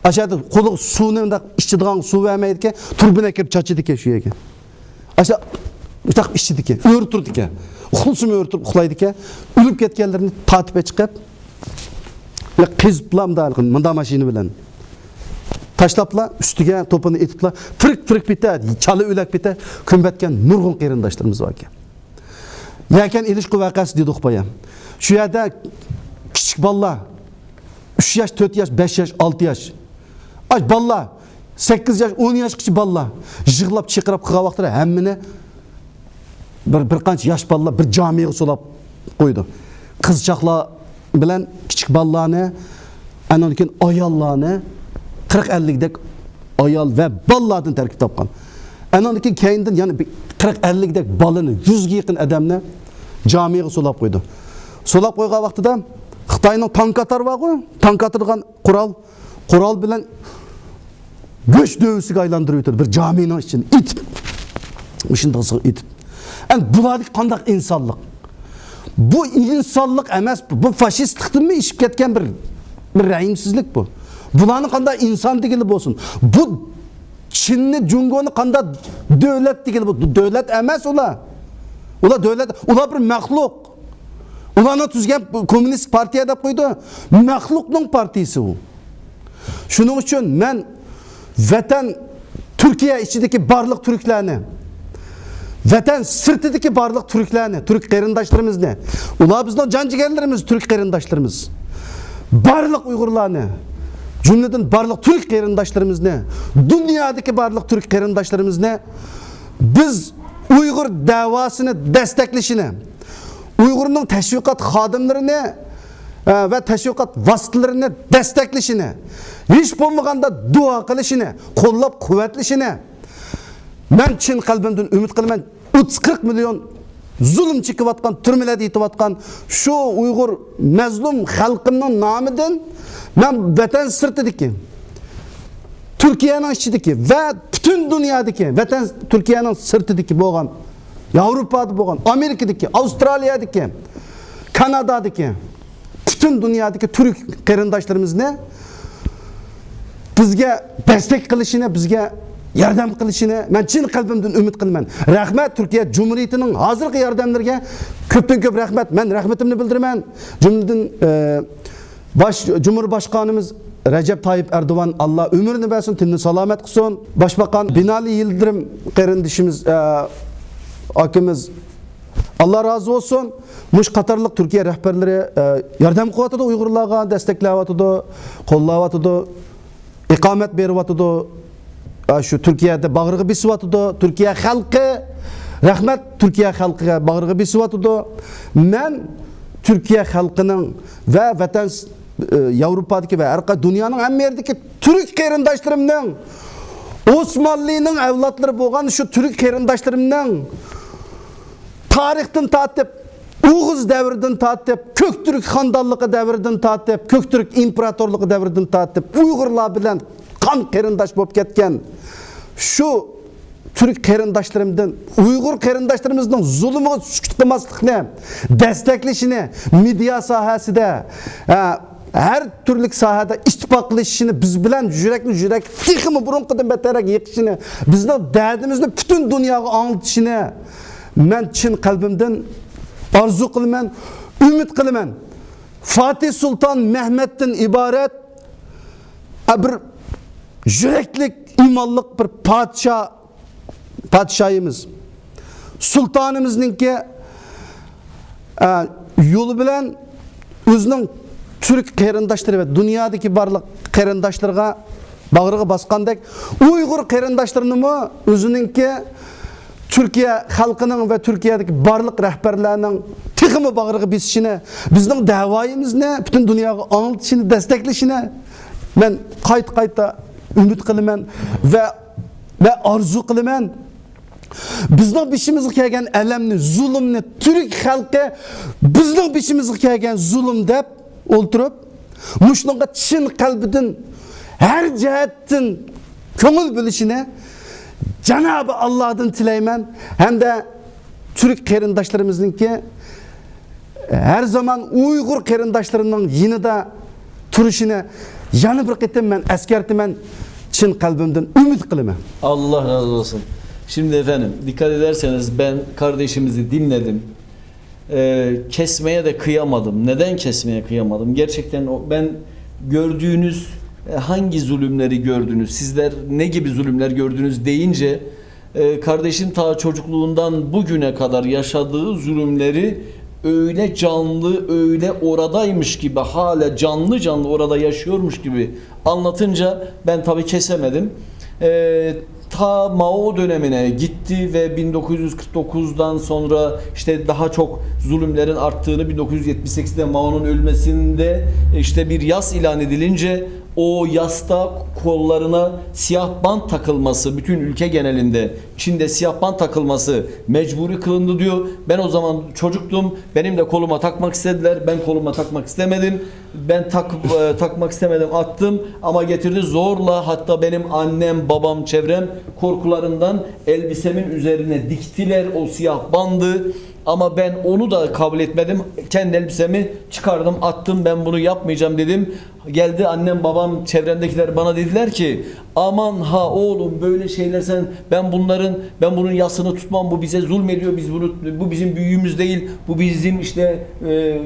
ئاشۇيەردە قولىغا سۇنى مۇنداق ئىچىدىغان سۇ بەرمەيدىكەن، تۇرۇبىنى ئەكىرىپ چاچىدىكەن شۇ يەرگە. ئاشۇ مۇنداق ئىچىدىكەن، ئۆرتۈرىدىكەن. ئۇخلىسىمۇ ئۆرتۈرۈپ ئۇخلايدىكەن. ئۆلۈپ كەتكەنلىرىنى تارتىپ چىقىپ، قېزىپلا مۇنداق، مۇنداق ماشىنا بىلەن تاشلاپلا، ئۈستىگە توپىنى ئېتىپلا، تىرىك، تىرىك پېتى، چالا ئۆلەك پېتى كۆمۈۋەتكەن نۇرغۇن قېرىنداشلىرىمىز باركەن. يەكەن ئېلىشقا ۋەقەسى دېدۇق بايا. شۇ يەردە كىچىك بالىلار، ئۈچ ياش، تۆت ياش، بەش ياش، ئالتە ياش. ئاش بالىلار، سەككىز ياش، ئون ياشقىچە بالىلار يىغلاپ، چىرقىراپ قىلغان ۋاقىتتا ھەممىنى بىر، بىر قانچە ياش بالىلار بىر جامىغا سولاپ قويىدۇ. قىزچاقلار بىلەن كىچىك بالىلارنى، ئاندىن كېيىن ئاياللارنى، قىرىق ئەللىكدەك ئايال ۋە بالىلاردىن تەركىب تاپقان. ئاندىن كېيىن كەينىدىن يەنە بىر قىرىق ئەللىكدەك بالىنى، يۈزگە يېقىن ئادەمنى جامىغا سولاپ قويىدۇ. سولاپ قويغان ۋاقتىدا خىتاينىڭ تانك ئاتار بارغۇ، تانك ئاتىدىغان قورال، قورال بىلەن گۆش دۆۋىسىگە ئايلاندۇرۇۋېتىدۇ بىر جامىنىڭ ئىچىنى ئېتىپ. مۇشۇنداق ئېتىپ. ئەمدى بۇلاردىكى قانداق ئىنسانلىق؟ بۇ ئىنسانلىق ئەمەس، بۇ فاشىستلىقتىنمۇ ئېشىپ كەتكەن بىر، بىر رەھىمسىزلىك بۇ. بۇلارنى قانداق ئىنسان دېگىلى بولسۇن؟ بۇ چىننى، جۇڭگونى قانداق دۆلەت دېگىلى بولسۇن؟ بۇ دۆلەت ئەمەس ئۇلار. ئۇلار دۆلەت، ئۇلار بىر مەخلۇق. ئۇلارنى تۈزگەن كوممۇنىست پارتىيە دەپ قويىدۇ. مەخلۇقنىڭ پارتىيىسى ئۇ. شۇنىڭ ئۈچۈن مەن ۋەتەن، تۈركىيە ئىچىدىكى بارلىق تۈركلەرنى، ۋەتەن سىرتىدىكى بارلىق تۈركلەرنى، تۈرك قېرىنداشلىرىمىزنى، ئۇلار بىزنىڭ جان جىگەرلىرىمىز، تۈرك قېرىنداشلىرىمىز، بارلىق ئۇيغۇرلارنى، جۈملىدىن بارلىق تۈرك قېرىنداشلىرىمىزنى، دۇنيادىكى بارلىق تۈرك قېرىنداشلىرىمىزنى بىز ئۇيغۇر دەۋاسىنى دەستەكلىشىنى، ئۇيغۇرنىڭ تەشۋىقات خادىملىرىنى، ئە، ۋە تەشۋىقات ۋاسىتىلىرىنى دەستەكلىشىنى، ھېچ بولمىغاندا دۇئا قىلىشىنى، قوللاپ قۇۋۋەتلىشىنى مەن چىن قەلبىمدىن ئۈمىد قىلىمەن. ئوتتۇز، قىرىق مىليون زۇلۇم چېكىۋاتقان، تۈرمىلەردە يېتىۋاتقان شۇ ئۇيغۇر مەزلۇم خەلقىمنىڭ نامىدىن مەن ۋەتەن سىرتىدىكى، تۈركىيەنىڭ ئىچىدىكى ۋە پۈتۈن دۇنيادىكى، ۋەتەن، تۈركىيەنىڭ سىرتىدىكى بولغان ياۋروپادا بولغان، ئامېرىكىدىكى، ئاۋسترالىيەدىكى، كانادادىكى، پۈتۈن دۇنيادىكى تۈرك قېرىنداشلىرىمىزنى بىزگە دەستەك قىلىشىنى، بىزگە ياردەم قىلىشىنى مەن چىن قەلبىمدىن ئۈمىد قىلىمەن. رەھمەت، تۈركىيە جۇمھۇرىيىتىنىڭ ھازىرقى ياردەملىرىگە كۆپتىن كۆپ رەھمەت. مەن رەھمىتىمنى بىلدۈرىمەن. جۈملىدىن، ئە، باش، جۇمھۇر باشقانىمىز رەجەپ تايىپ ئەردوغان، ئاللا ئۆمرىنى بەرسۇن، تېنىنى سالامەت قىلسۇن. باشباقان بىنالى يىلدىرىم قېرىندىشىمىز، ئە، ئاكىمىز، ئاللا رازى بولسۇن. مۇشۇ قاتارلىق تۈركىيە رەھبەرلىرى، ئە، ياردەم قىلىۋاتىدۇ، ئۇيغۇرلارغا دەستەكلەۋاتىدۇ، قوللاۋاتىدۇ، ئىقامەت بېرىۋاتىدۇ. ئە، شۇ تۈركىيەدە باغرىغا بېسىۋاتىدۇ. تۈركىيە خەلقى، رەھمەت، تۈركىيە خەلقىگە باغرىغا بېسىۋاتىدۇ. مەن تۈركىيە خەلقىنىڭ ۋە ۋەتەن، ئە، ياۋروپادىكى ۋە ھەر قايسى دۇنيانىڭ ھەممە يېرىدىكى تۈرك قېرىنداشلىرىمنىڭ، ئوسمانلىنىڭ ئەۋلادلىرى بولغان شۇ تۈرك قېرىنداشلىرىمنىڭ تارىختىن تارتىپ، ئوغۇز دەۋرىدىن تارتىپ، كۆكتۈرك خاندانلىقى دەۋرىدىن تارتىپ، كۆكتۈرك ئىمپېراتورلۇقى دەۋرىدىن تارتىپ ئۇيغۇرلار بىلەن قان قېرىنداش بولۇپ كەتكەن شۇ تۈرك قېرىنداشلىرىمدىن ئۇيغۇر قېرىنداشلىرىمىزنىڭ زۇلۇمىغا سۈكۈت قىلماسلىقنى، دەستەكلىشىنى، مېدىيا ساھەسىدە، ھە، ھەر تۈرلۈك ساھەدە ئىتتىپاقلىشىشىنى، بىز بىلەن يۈرەكمۇ يۈرەك تېخىمۇ بۇرۇنقىدىن بەتتەررەك يېقىشىنى، بىزنىڭ دەردىمىزنى پۈتۈن دۇنياغا ئاڭلىتىشىنى مەن چىن قەلبىمدىن ئارزۇ قىلىمەن، ئۈمىد قىلىمەن. فاتىھ سۇلتان مەھمەتتىن ئىبارەت، ئە، بىر يۈرەكلىك، ئىمانلىق بىر پادىشاھ، پادىشاھىمىز، سۇلتانىمىزنىڭكى، ئە، يولى بىلەن ئۆزىنىڭ تۈرك قېرىنداشلىرى ۋە دۇنيادىكى بارلىق قېرىنداشلىرىغا باغرىغا باسقاندەك، ئۇيغۇر قېرىنداشلىرىنىمۇ ئۆزىنىڭكى تۈركىيە خەلقىنىڭ ۋە تۈركىيەدىكى بارلىق رەھبەرلەرنىڭ تېخىمۇ باغرىغا بېسىشىنى، بىزنىڭ دەۋايىمىزنى پۈتۈن دۇنياغا ئاڭلىتىشىنى، دەستەكلىشىنى مەن قايتا-قايتا ئۈمىد قىلىمەن ۋە، ۋە ئارزۇ قىلىمەن. بىزنىڭ بېشىمىزغا كەلگەن ئەلەمنى، زۇلۇمنى تۈرك خەلقى بىزنىڭ بېشىمىزغا كەلگەن زۇلۇم دەپ ئولتۇرۇپ، مۇشۇنىڭغا چىن قەلبىدىن، ھەر جەھەتتىن كۆڭۈل بۆلۈشىنى جانابى ئاللادىن تىلەيمەن ھەمدە تۈرك قېرىنداشلىرىمىزنىڭكى ھەر زامان ئۇيغۇر قېرىنداشلىرىنىڭ يېنىدا تۇرۇشىنى يەنە بىر قېتىم مەن ئەسكەرتىمەن، چىن قەلبىمدىن ئۈمىد قىلىمەن. Allah razı olsun. Şimdi efendim, dikkat ederseniz ben kardeşimizi dinledim. Ee, kesmeye de kıyamadım. Neden kesmeye kıyamadım? Gerçekten o, ben gördüğünüz, e, hangi zulümleri gördünüz? Sizler ne gibi zulümler gördünüz deyince, e, kardeşim ta çocukluğundan bugüne kadar yaşadığı zulümleri öyle canlı, öyle oradaymış gibi, hala canlı canlı orada yaşıyormuş gibi anlatınca ben tabii kesemedim. E, ta Mao dönemine gitti ve bin dokuz yüz kırk dokuzdan sonra işte daha çok zulümlerin arttığını, bin dokuz yüz yetmiş sekizde Mao'nun ölmesinde işte bir yas ilan edilince o yasta kollarına siyah bant takılması, bütün ülke genelinde Çin'de siyah bant takılması mecburi kılındı diyor. Ben o zaman çocuktum, benim de koluma takmak istediler, ben koluma takmak istemedim. Ben tak, e, takmak istemedim, attım ama getirdi zorla, hatta benim annem, babam, çevrem korkularından elbisemin üzerine diktiler o siyah bandı. Ama ben onu da kabul etmedim. Kendi elbisemi çıkardım, attım, ben bunu yapmayacağım dedim. Geldi annem, babam, çevremdekiler bana dediler ki, aman ha oğlum, böyle şeyler sen, ben bunların, ben bunun yasını tutmam, bu bize zulmediyor, biz bunu, bu bizim büyüğümüz değil, bu bizim işte e,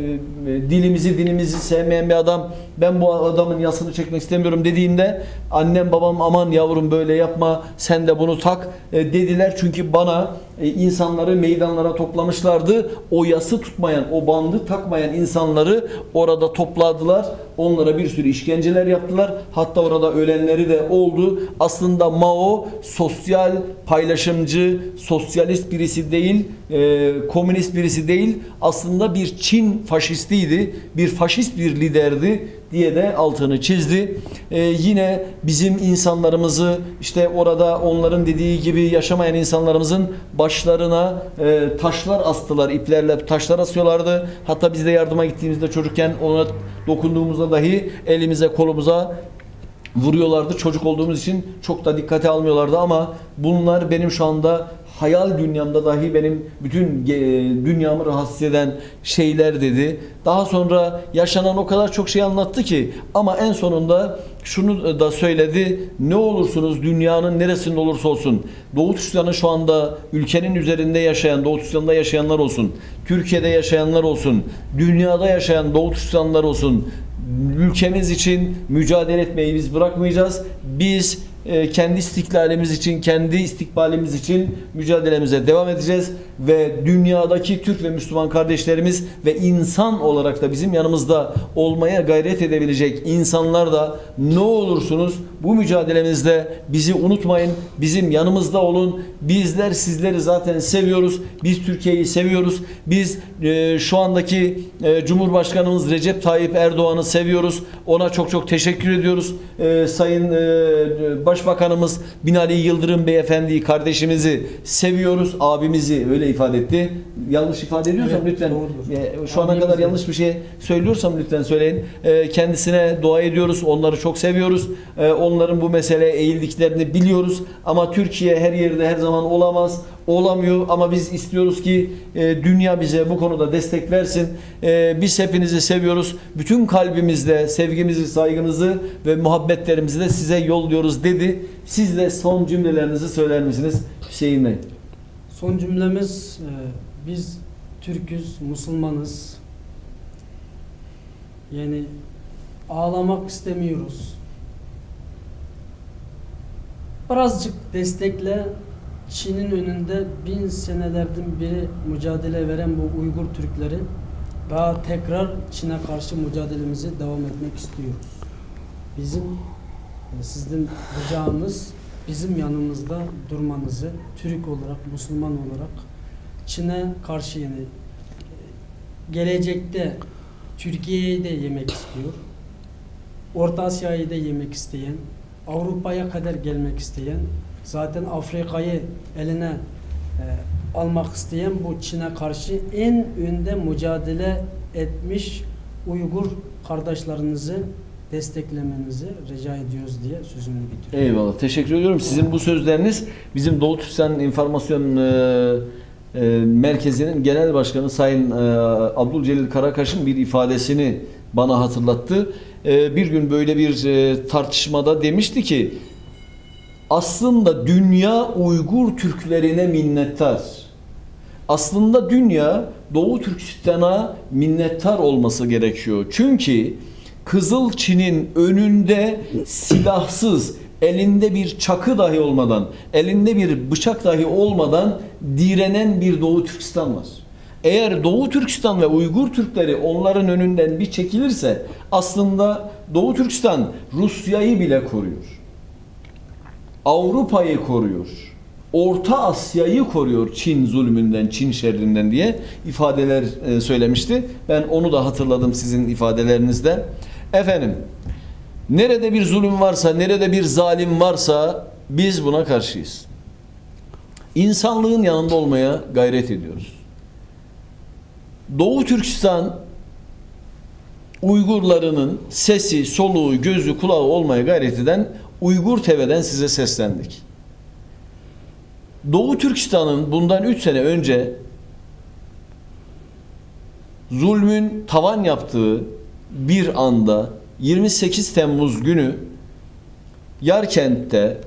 dilimizi, dinimizi sevmeyen bir adam, ben bu adamın yasını çekmek istemiyorum dediğimde annem, babam, aman yavrum, böyle yapma, sen de bunu tak, e, dediler. Çünkü bana e, insanları meydanlara toplamışlardı. O yası tutmayan, o bandı takmayan insanları orada topladılar. Onlara bir sürü işkenceler yaptılar. Hatta orada ölenleri de oldu. Aslında Mao sosyal, paylaşımcı, sosyalist birisi değil, e, komünist birisi değil. Aslında bir Çin faşistiydi. Bir faşist bir liderdi diye de altını çizdi. Ee, yine bizim insanlarımızı, işte orada onların dediği gibi yaşamayan insanlarımızın başlarına e, taşlar astılar, iplerle taşlar asıyorlardı. Hatta biz de yardıma gittiğimizde çocukken ona dokunduğumuzda dahi elimize, kolumuza vuruyorlardı. Çocuk olduğumuz için çok da dikkate almıyorlardı ama bunlar benim şu anda Hayal dünyamda dahi benim bütün ge- dünyamı rahatsız eden şeyler dedi. Daha sonra yaşanan o kadar çok şey anlattı ki, ama en sonunda şunu da söyledi: ne olursunuz, dünyanın neresinde olursa olsun, Doğu Türkistan'ın şu anda ülkenin üzerinde yaşayan, Doğu Türkistan'da yaşayanlar olsun, Türkiye'de yaşayanlar olsun, dünyada yaşayan Doğu Türkistanlılar olsun, ülkemiz için mücadele etmeyi biz bırakmayacağız. Biz e, kendi istiklalimiz için, kendi istikbalimiz için mücadelemize devam edeceğiz ve dünyadaki Türk ve Müslüman kardeşlerimiz ve insan olarak da bizim yanımızda olmaya gayret edebilecek insanlar da, ne olursunuz, bu mücadelemizde bizi unutmayın, bizim yanımızda olun. Bizler sizleri zaten seviyoruz. Biz Türkiye'yi seviyoruz. Biz e, şu andaki e, Cumhurbaşkanımız Recep Tayyip Erdoğan'ı seviyoruz. Ona çok çok teşekkür ediyoruz. E, Sayın e, Başbakanımız Binali Yıldırım Beyefendi'yi, kardeşimizi seviyoruz. Abimizi öyle ifade etti. Yanlış ifade ediyorsam Evet, lütfen. doğrudur. E, şu ana Abimizi. kadar yanlış bir şey söylüyorsam lütfen söyleyin. E, kendisine dua ediyoruz. Onları çok seviyoruz. E, onların bu meseleye eğildiklerini biliyoruz. Ama Türkiye her yerde her zaman olamaz. Olamıyor. Ama biz istiyoruz ki e, dünya bize bu konuda destek versin. E, biz hepinizi seviyoruz. Bütün kalbimizle sevgimizi, saygımızı ve muhabbetlerimizi de size yolluyoruz dedi. Siz de son cümlelerinizi söyler misiniz Hüseyin Bey? Son cümlemiz, e, biz Türküz, Müslümanız. Yani ağlamak istemiyoruz. Birazcık destekle Çin'in önünde bin senelerden beri mücadele veren bu Uygur Türkleri daha tekrar Çin'e karşı mücadelemizi devam etmek istiyoruz. Bizim, e, sizden ricamız bizim yanımızda durmanızı, Türk olarak, Müslüman olarak Çin'e karşı yani, e, gelecekte Türkiye'yi de yemek istiyor. Orta Asya'yı da yemek isteyen, Avrupa'ya kadar gelmek isteyen, zaten Afrika'yı eline e, almak isteyen bu Çin'e karşı en önde mücadele etmiş Uygur kardeşlerinizi desteklemenizi rica ediyoruz diye sözümü bitiriyorum. Eyvallah. Teşekkür ediyorum. Sizin bu sözleriniz bizim Doğu Türkistan İnformasyon e, e, Merkezi'nin Genel Başkanı Sayın e, Abdülcelil Karakaş'ın bir ifadesini bana hatırlattı. E, bir gün böyle bir e, tartışmada demişti ki, aslında dünya Uygur Türklerine minnettar. Aslında dünya Doğu Türkistan'a minnettar olması gerekiyor. Çünkü Kızıl Çin'in önünde silahsız, elinde bir çakı dahi olmadan, elinde bir bıçak dahi olmadan direnen bir Doğu Türkistan var. Eğer Doğu Türkistan ve Uygur Türkleri onların önünden bir çekilirse, aslında Doğu Türkistan Rusya'yı bile koruyor. Avrupa'yı koruyor. Orta Asya'yı koruyor Çin zulmünden, Çin şerrinden diye ifadeler e, söylemişti. Ben onu da hatırladım sizin ifadelerinizde. Efendim, nerede bir zulüm varsa, nerede bir zalim varsa biz buna karşıyız. İnsanlığın yanında olmaya gayret ediyoruz. Doğu Türkistan Uygurlarının sesi, soluğu, gözü, kulağı olmaya gayret eden Uygur T V'den size seslendik. Doğu Türkistan'ın bundan üç sene önce zulmün tavan yaptığı bir anda yirmi sekiz Temmuz günü Yarkent'te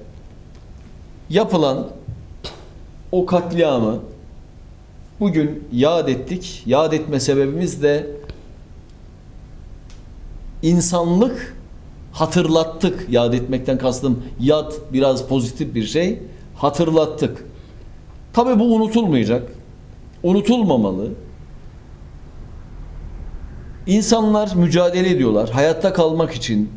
yapılan o katliamı bugün yad ettik. Yad etme sebebimiz de insanlık hatırlattık. Yad etmekten kastım yad biraz pozitif bir şey. Hatırlattık. Tabii bu unutulmayacak. Unutulmamalı. İnsanlar mücadele ediyorlar hayatta kalmak için,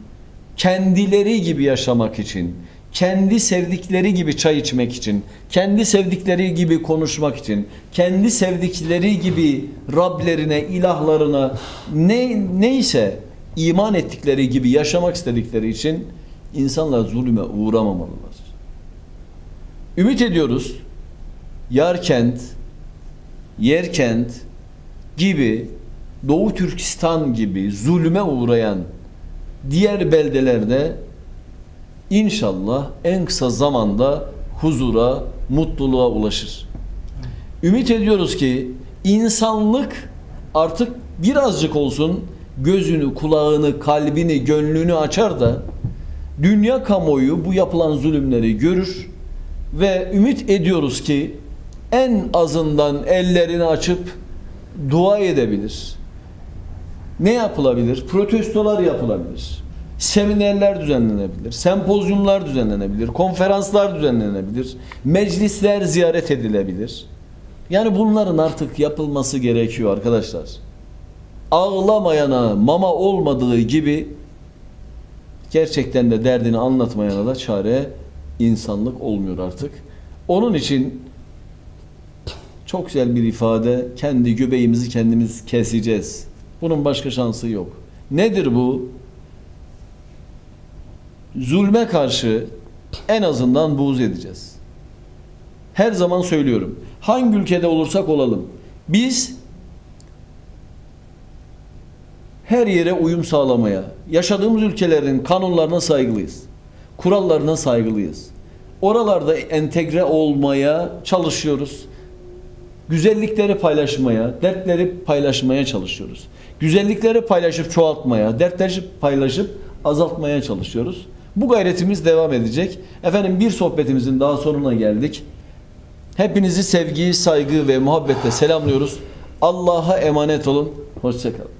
kendileri gibi yaşamak için, kendi sevdikleri gibi çay içmek için, kendi sevdikleri gibi konuşmak için, kendi sevdikleri gibi Rablerine, ilahlarına, ne neyse iman ettikleri gibi yaşamak istedikleri için insanlar zulüme uğramamalılar. Ümit ediyoruz Yarkent, Yerkent gibi Doğu Türkistan gibi zulüme uğrayan diğer beldelerde İnşallah en kısa zamanda huzura, mutluluğa ulaşır. Ümit ediyoruz ki insanlık artık birazcık olsun gözünü, kulağını, kalbini, gönlünü açar da dünya kamuoyu bu yapılan zulümleri görür ve ümit ediyoruz ki en azından ellerini açıp dua edebilir. Ne yapılabilir? Protestolar yapılabilir. Seminerler düzenlenebilir. Sempozyumlar düzenlenebilir. Konferanslar düzenlenebilir. Meclisler ziyaret edilebilir. Yani bunların artık yapılması gerekiyor arkadaşlar. Ağlamayana mama olmadığı gibi gerçekten de derdini anlatmayana da çare insanlık olmuyor artık. Onun için çok güzel bir ifade, kendi göbeğimizi kendimiz keseceğiz. Bunun başka şansı yok. Nedir bu? Zulme karşı en azından buğz edeceğiz. Her zaman söylüyorum. Hangi ülkede olursak olalım, biz her yere uyum sağlamaya, yaşadığımız ülkelerin kanunlarına saygılıyız, kurallarına saygılıyız. Oralarda entegre olmaya çalışıyoruz. Güzellikleri paylaşmaya, dertleri paylaşmaya çalışıyoruz. Güzellikleri paylaşıp çoğaltmaya, dertleri paylaşıp azaltmaya çalışıyoruz. Bu gayretimiz devam edecek. Efendim, bir sohbetimizin daha sonuna geldik. Hepinizi sevgi, saygı ve muhabbetle selamlıyoruz. Allah'a emanet olun. Hoşça kalın.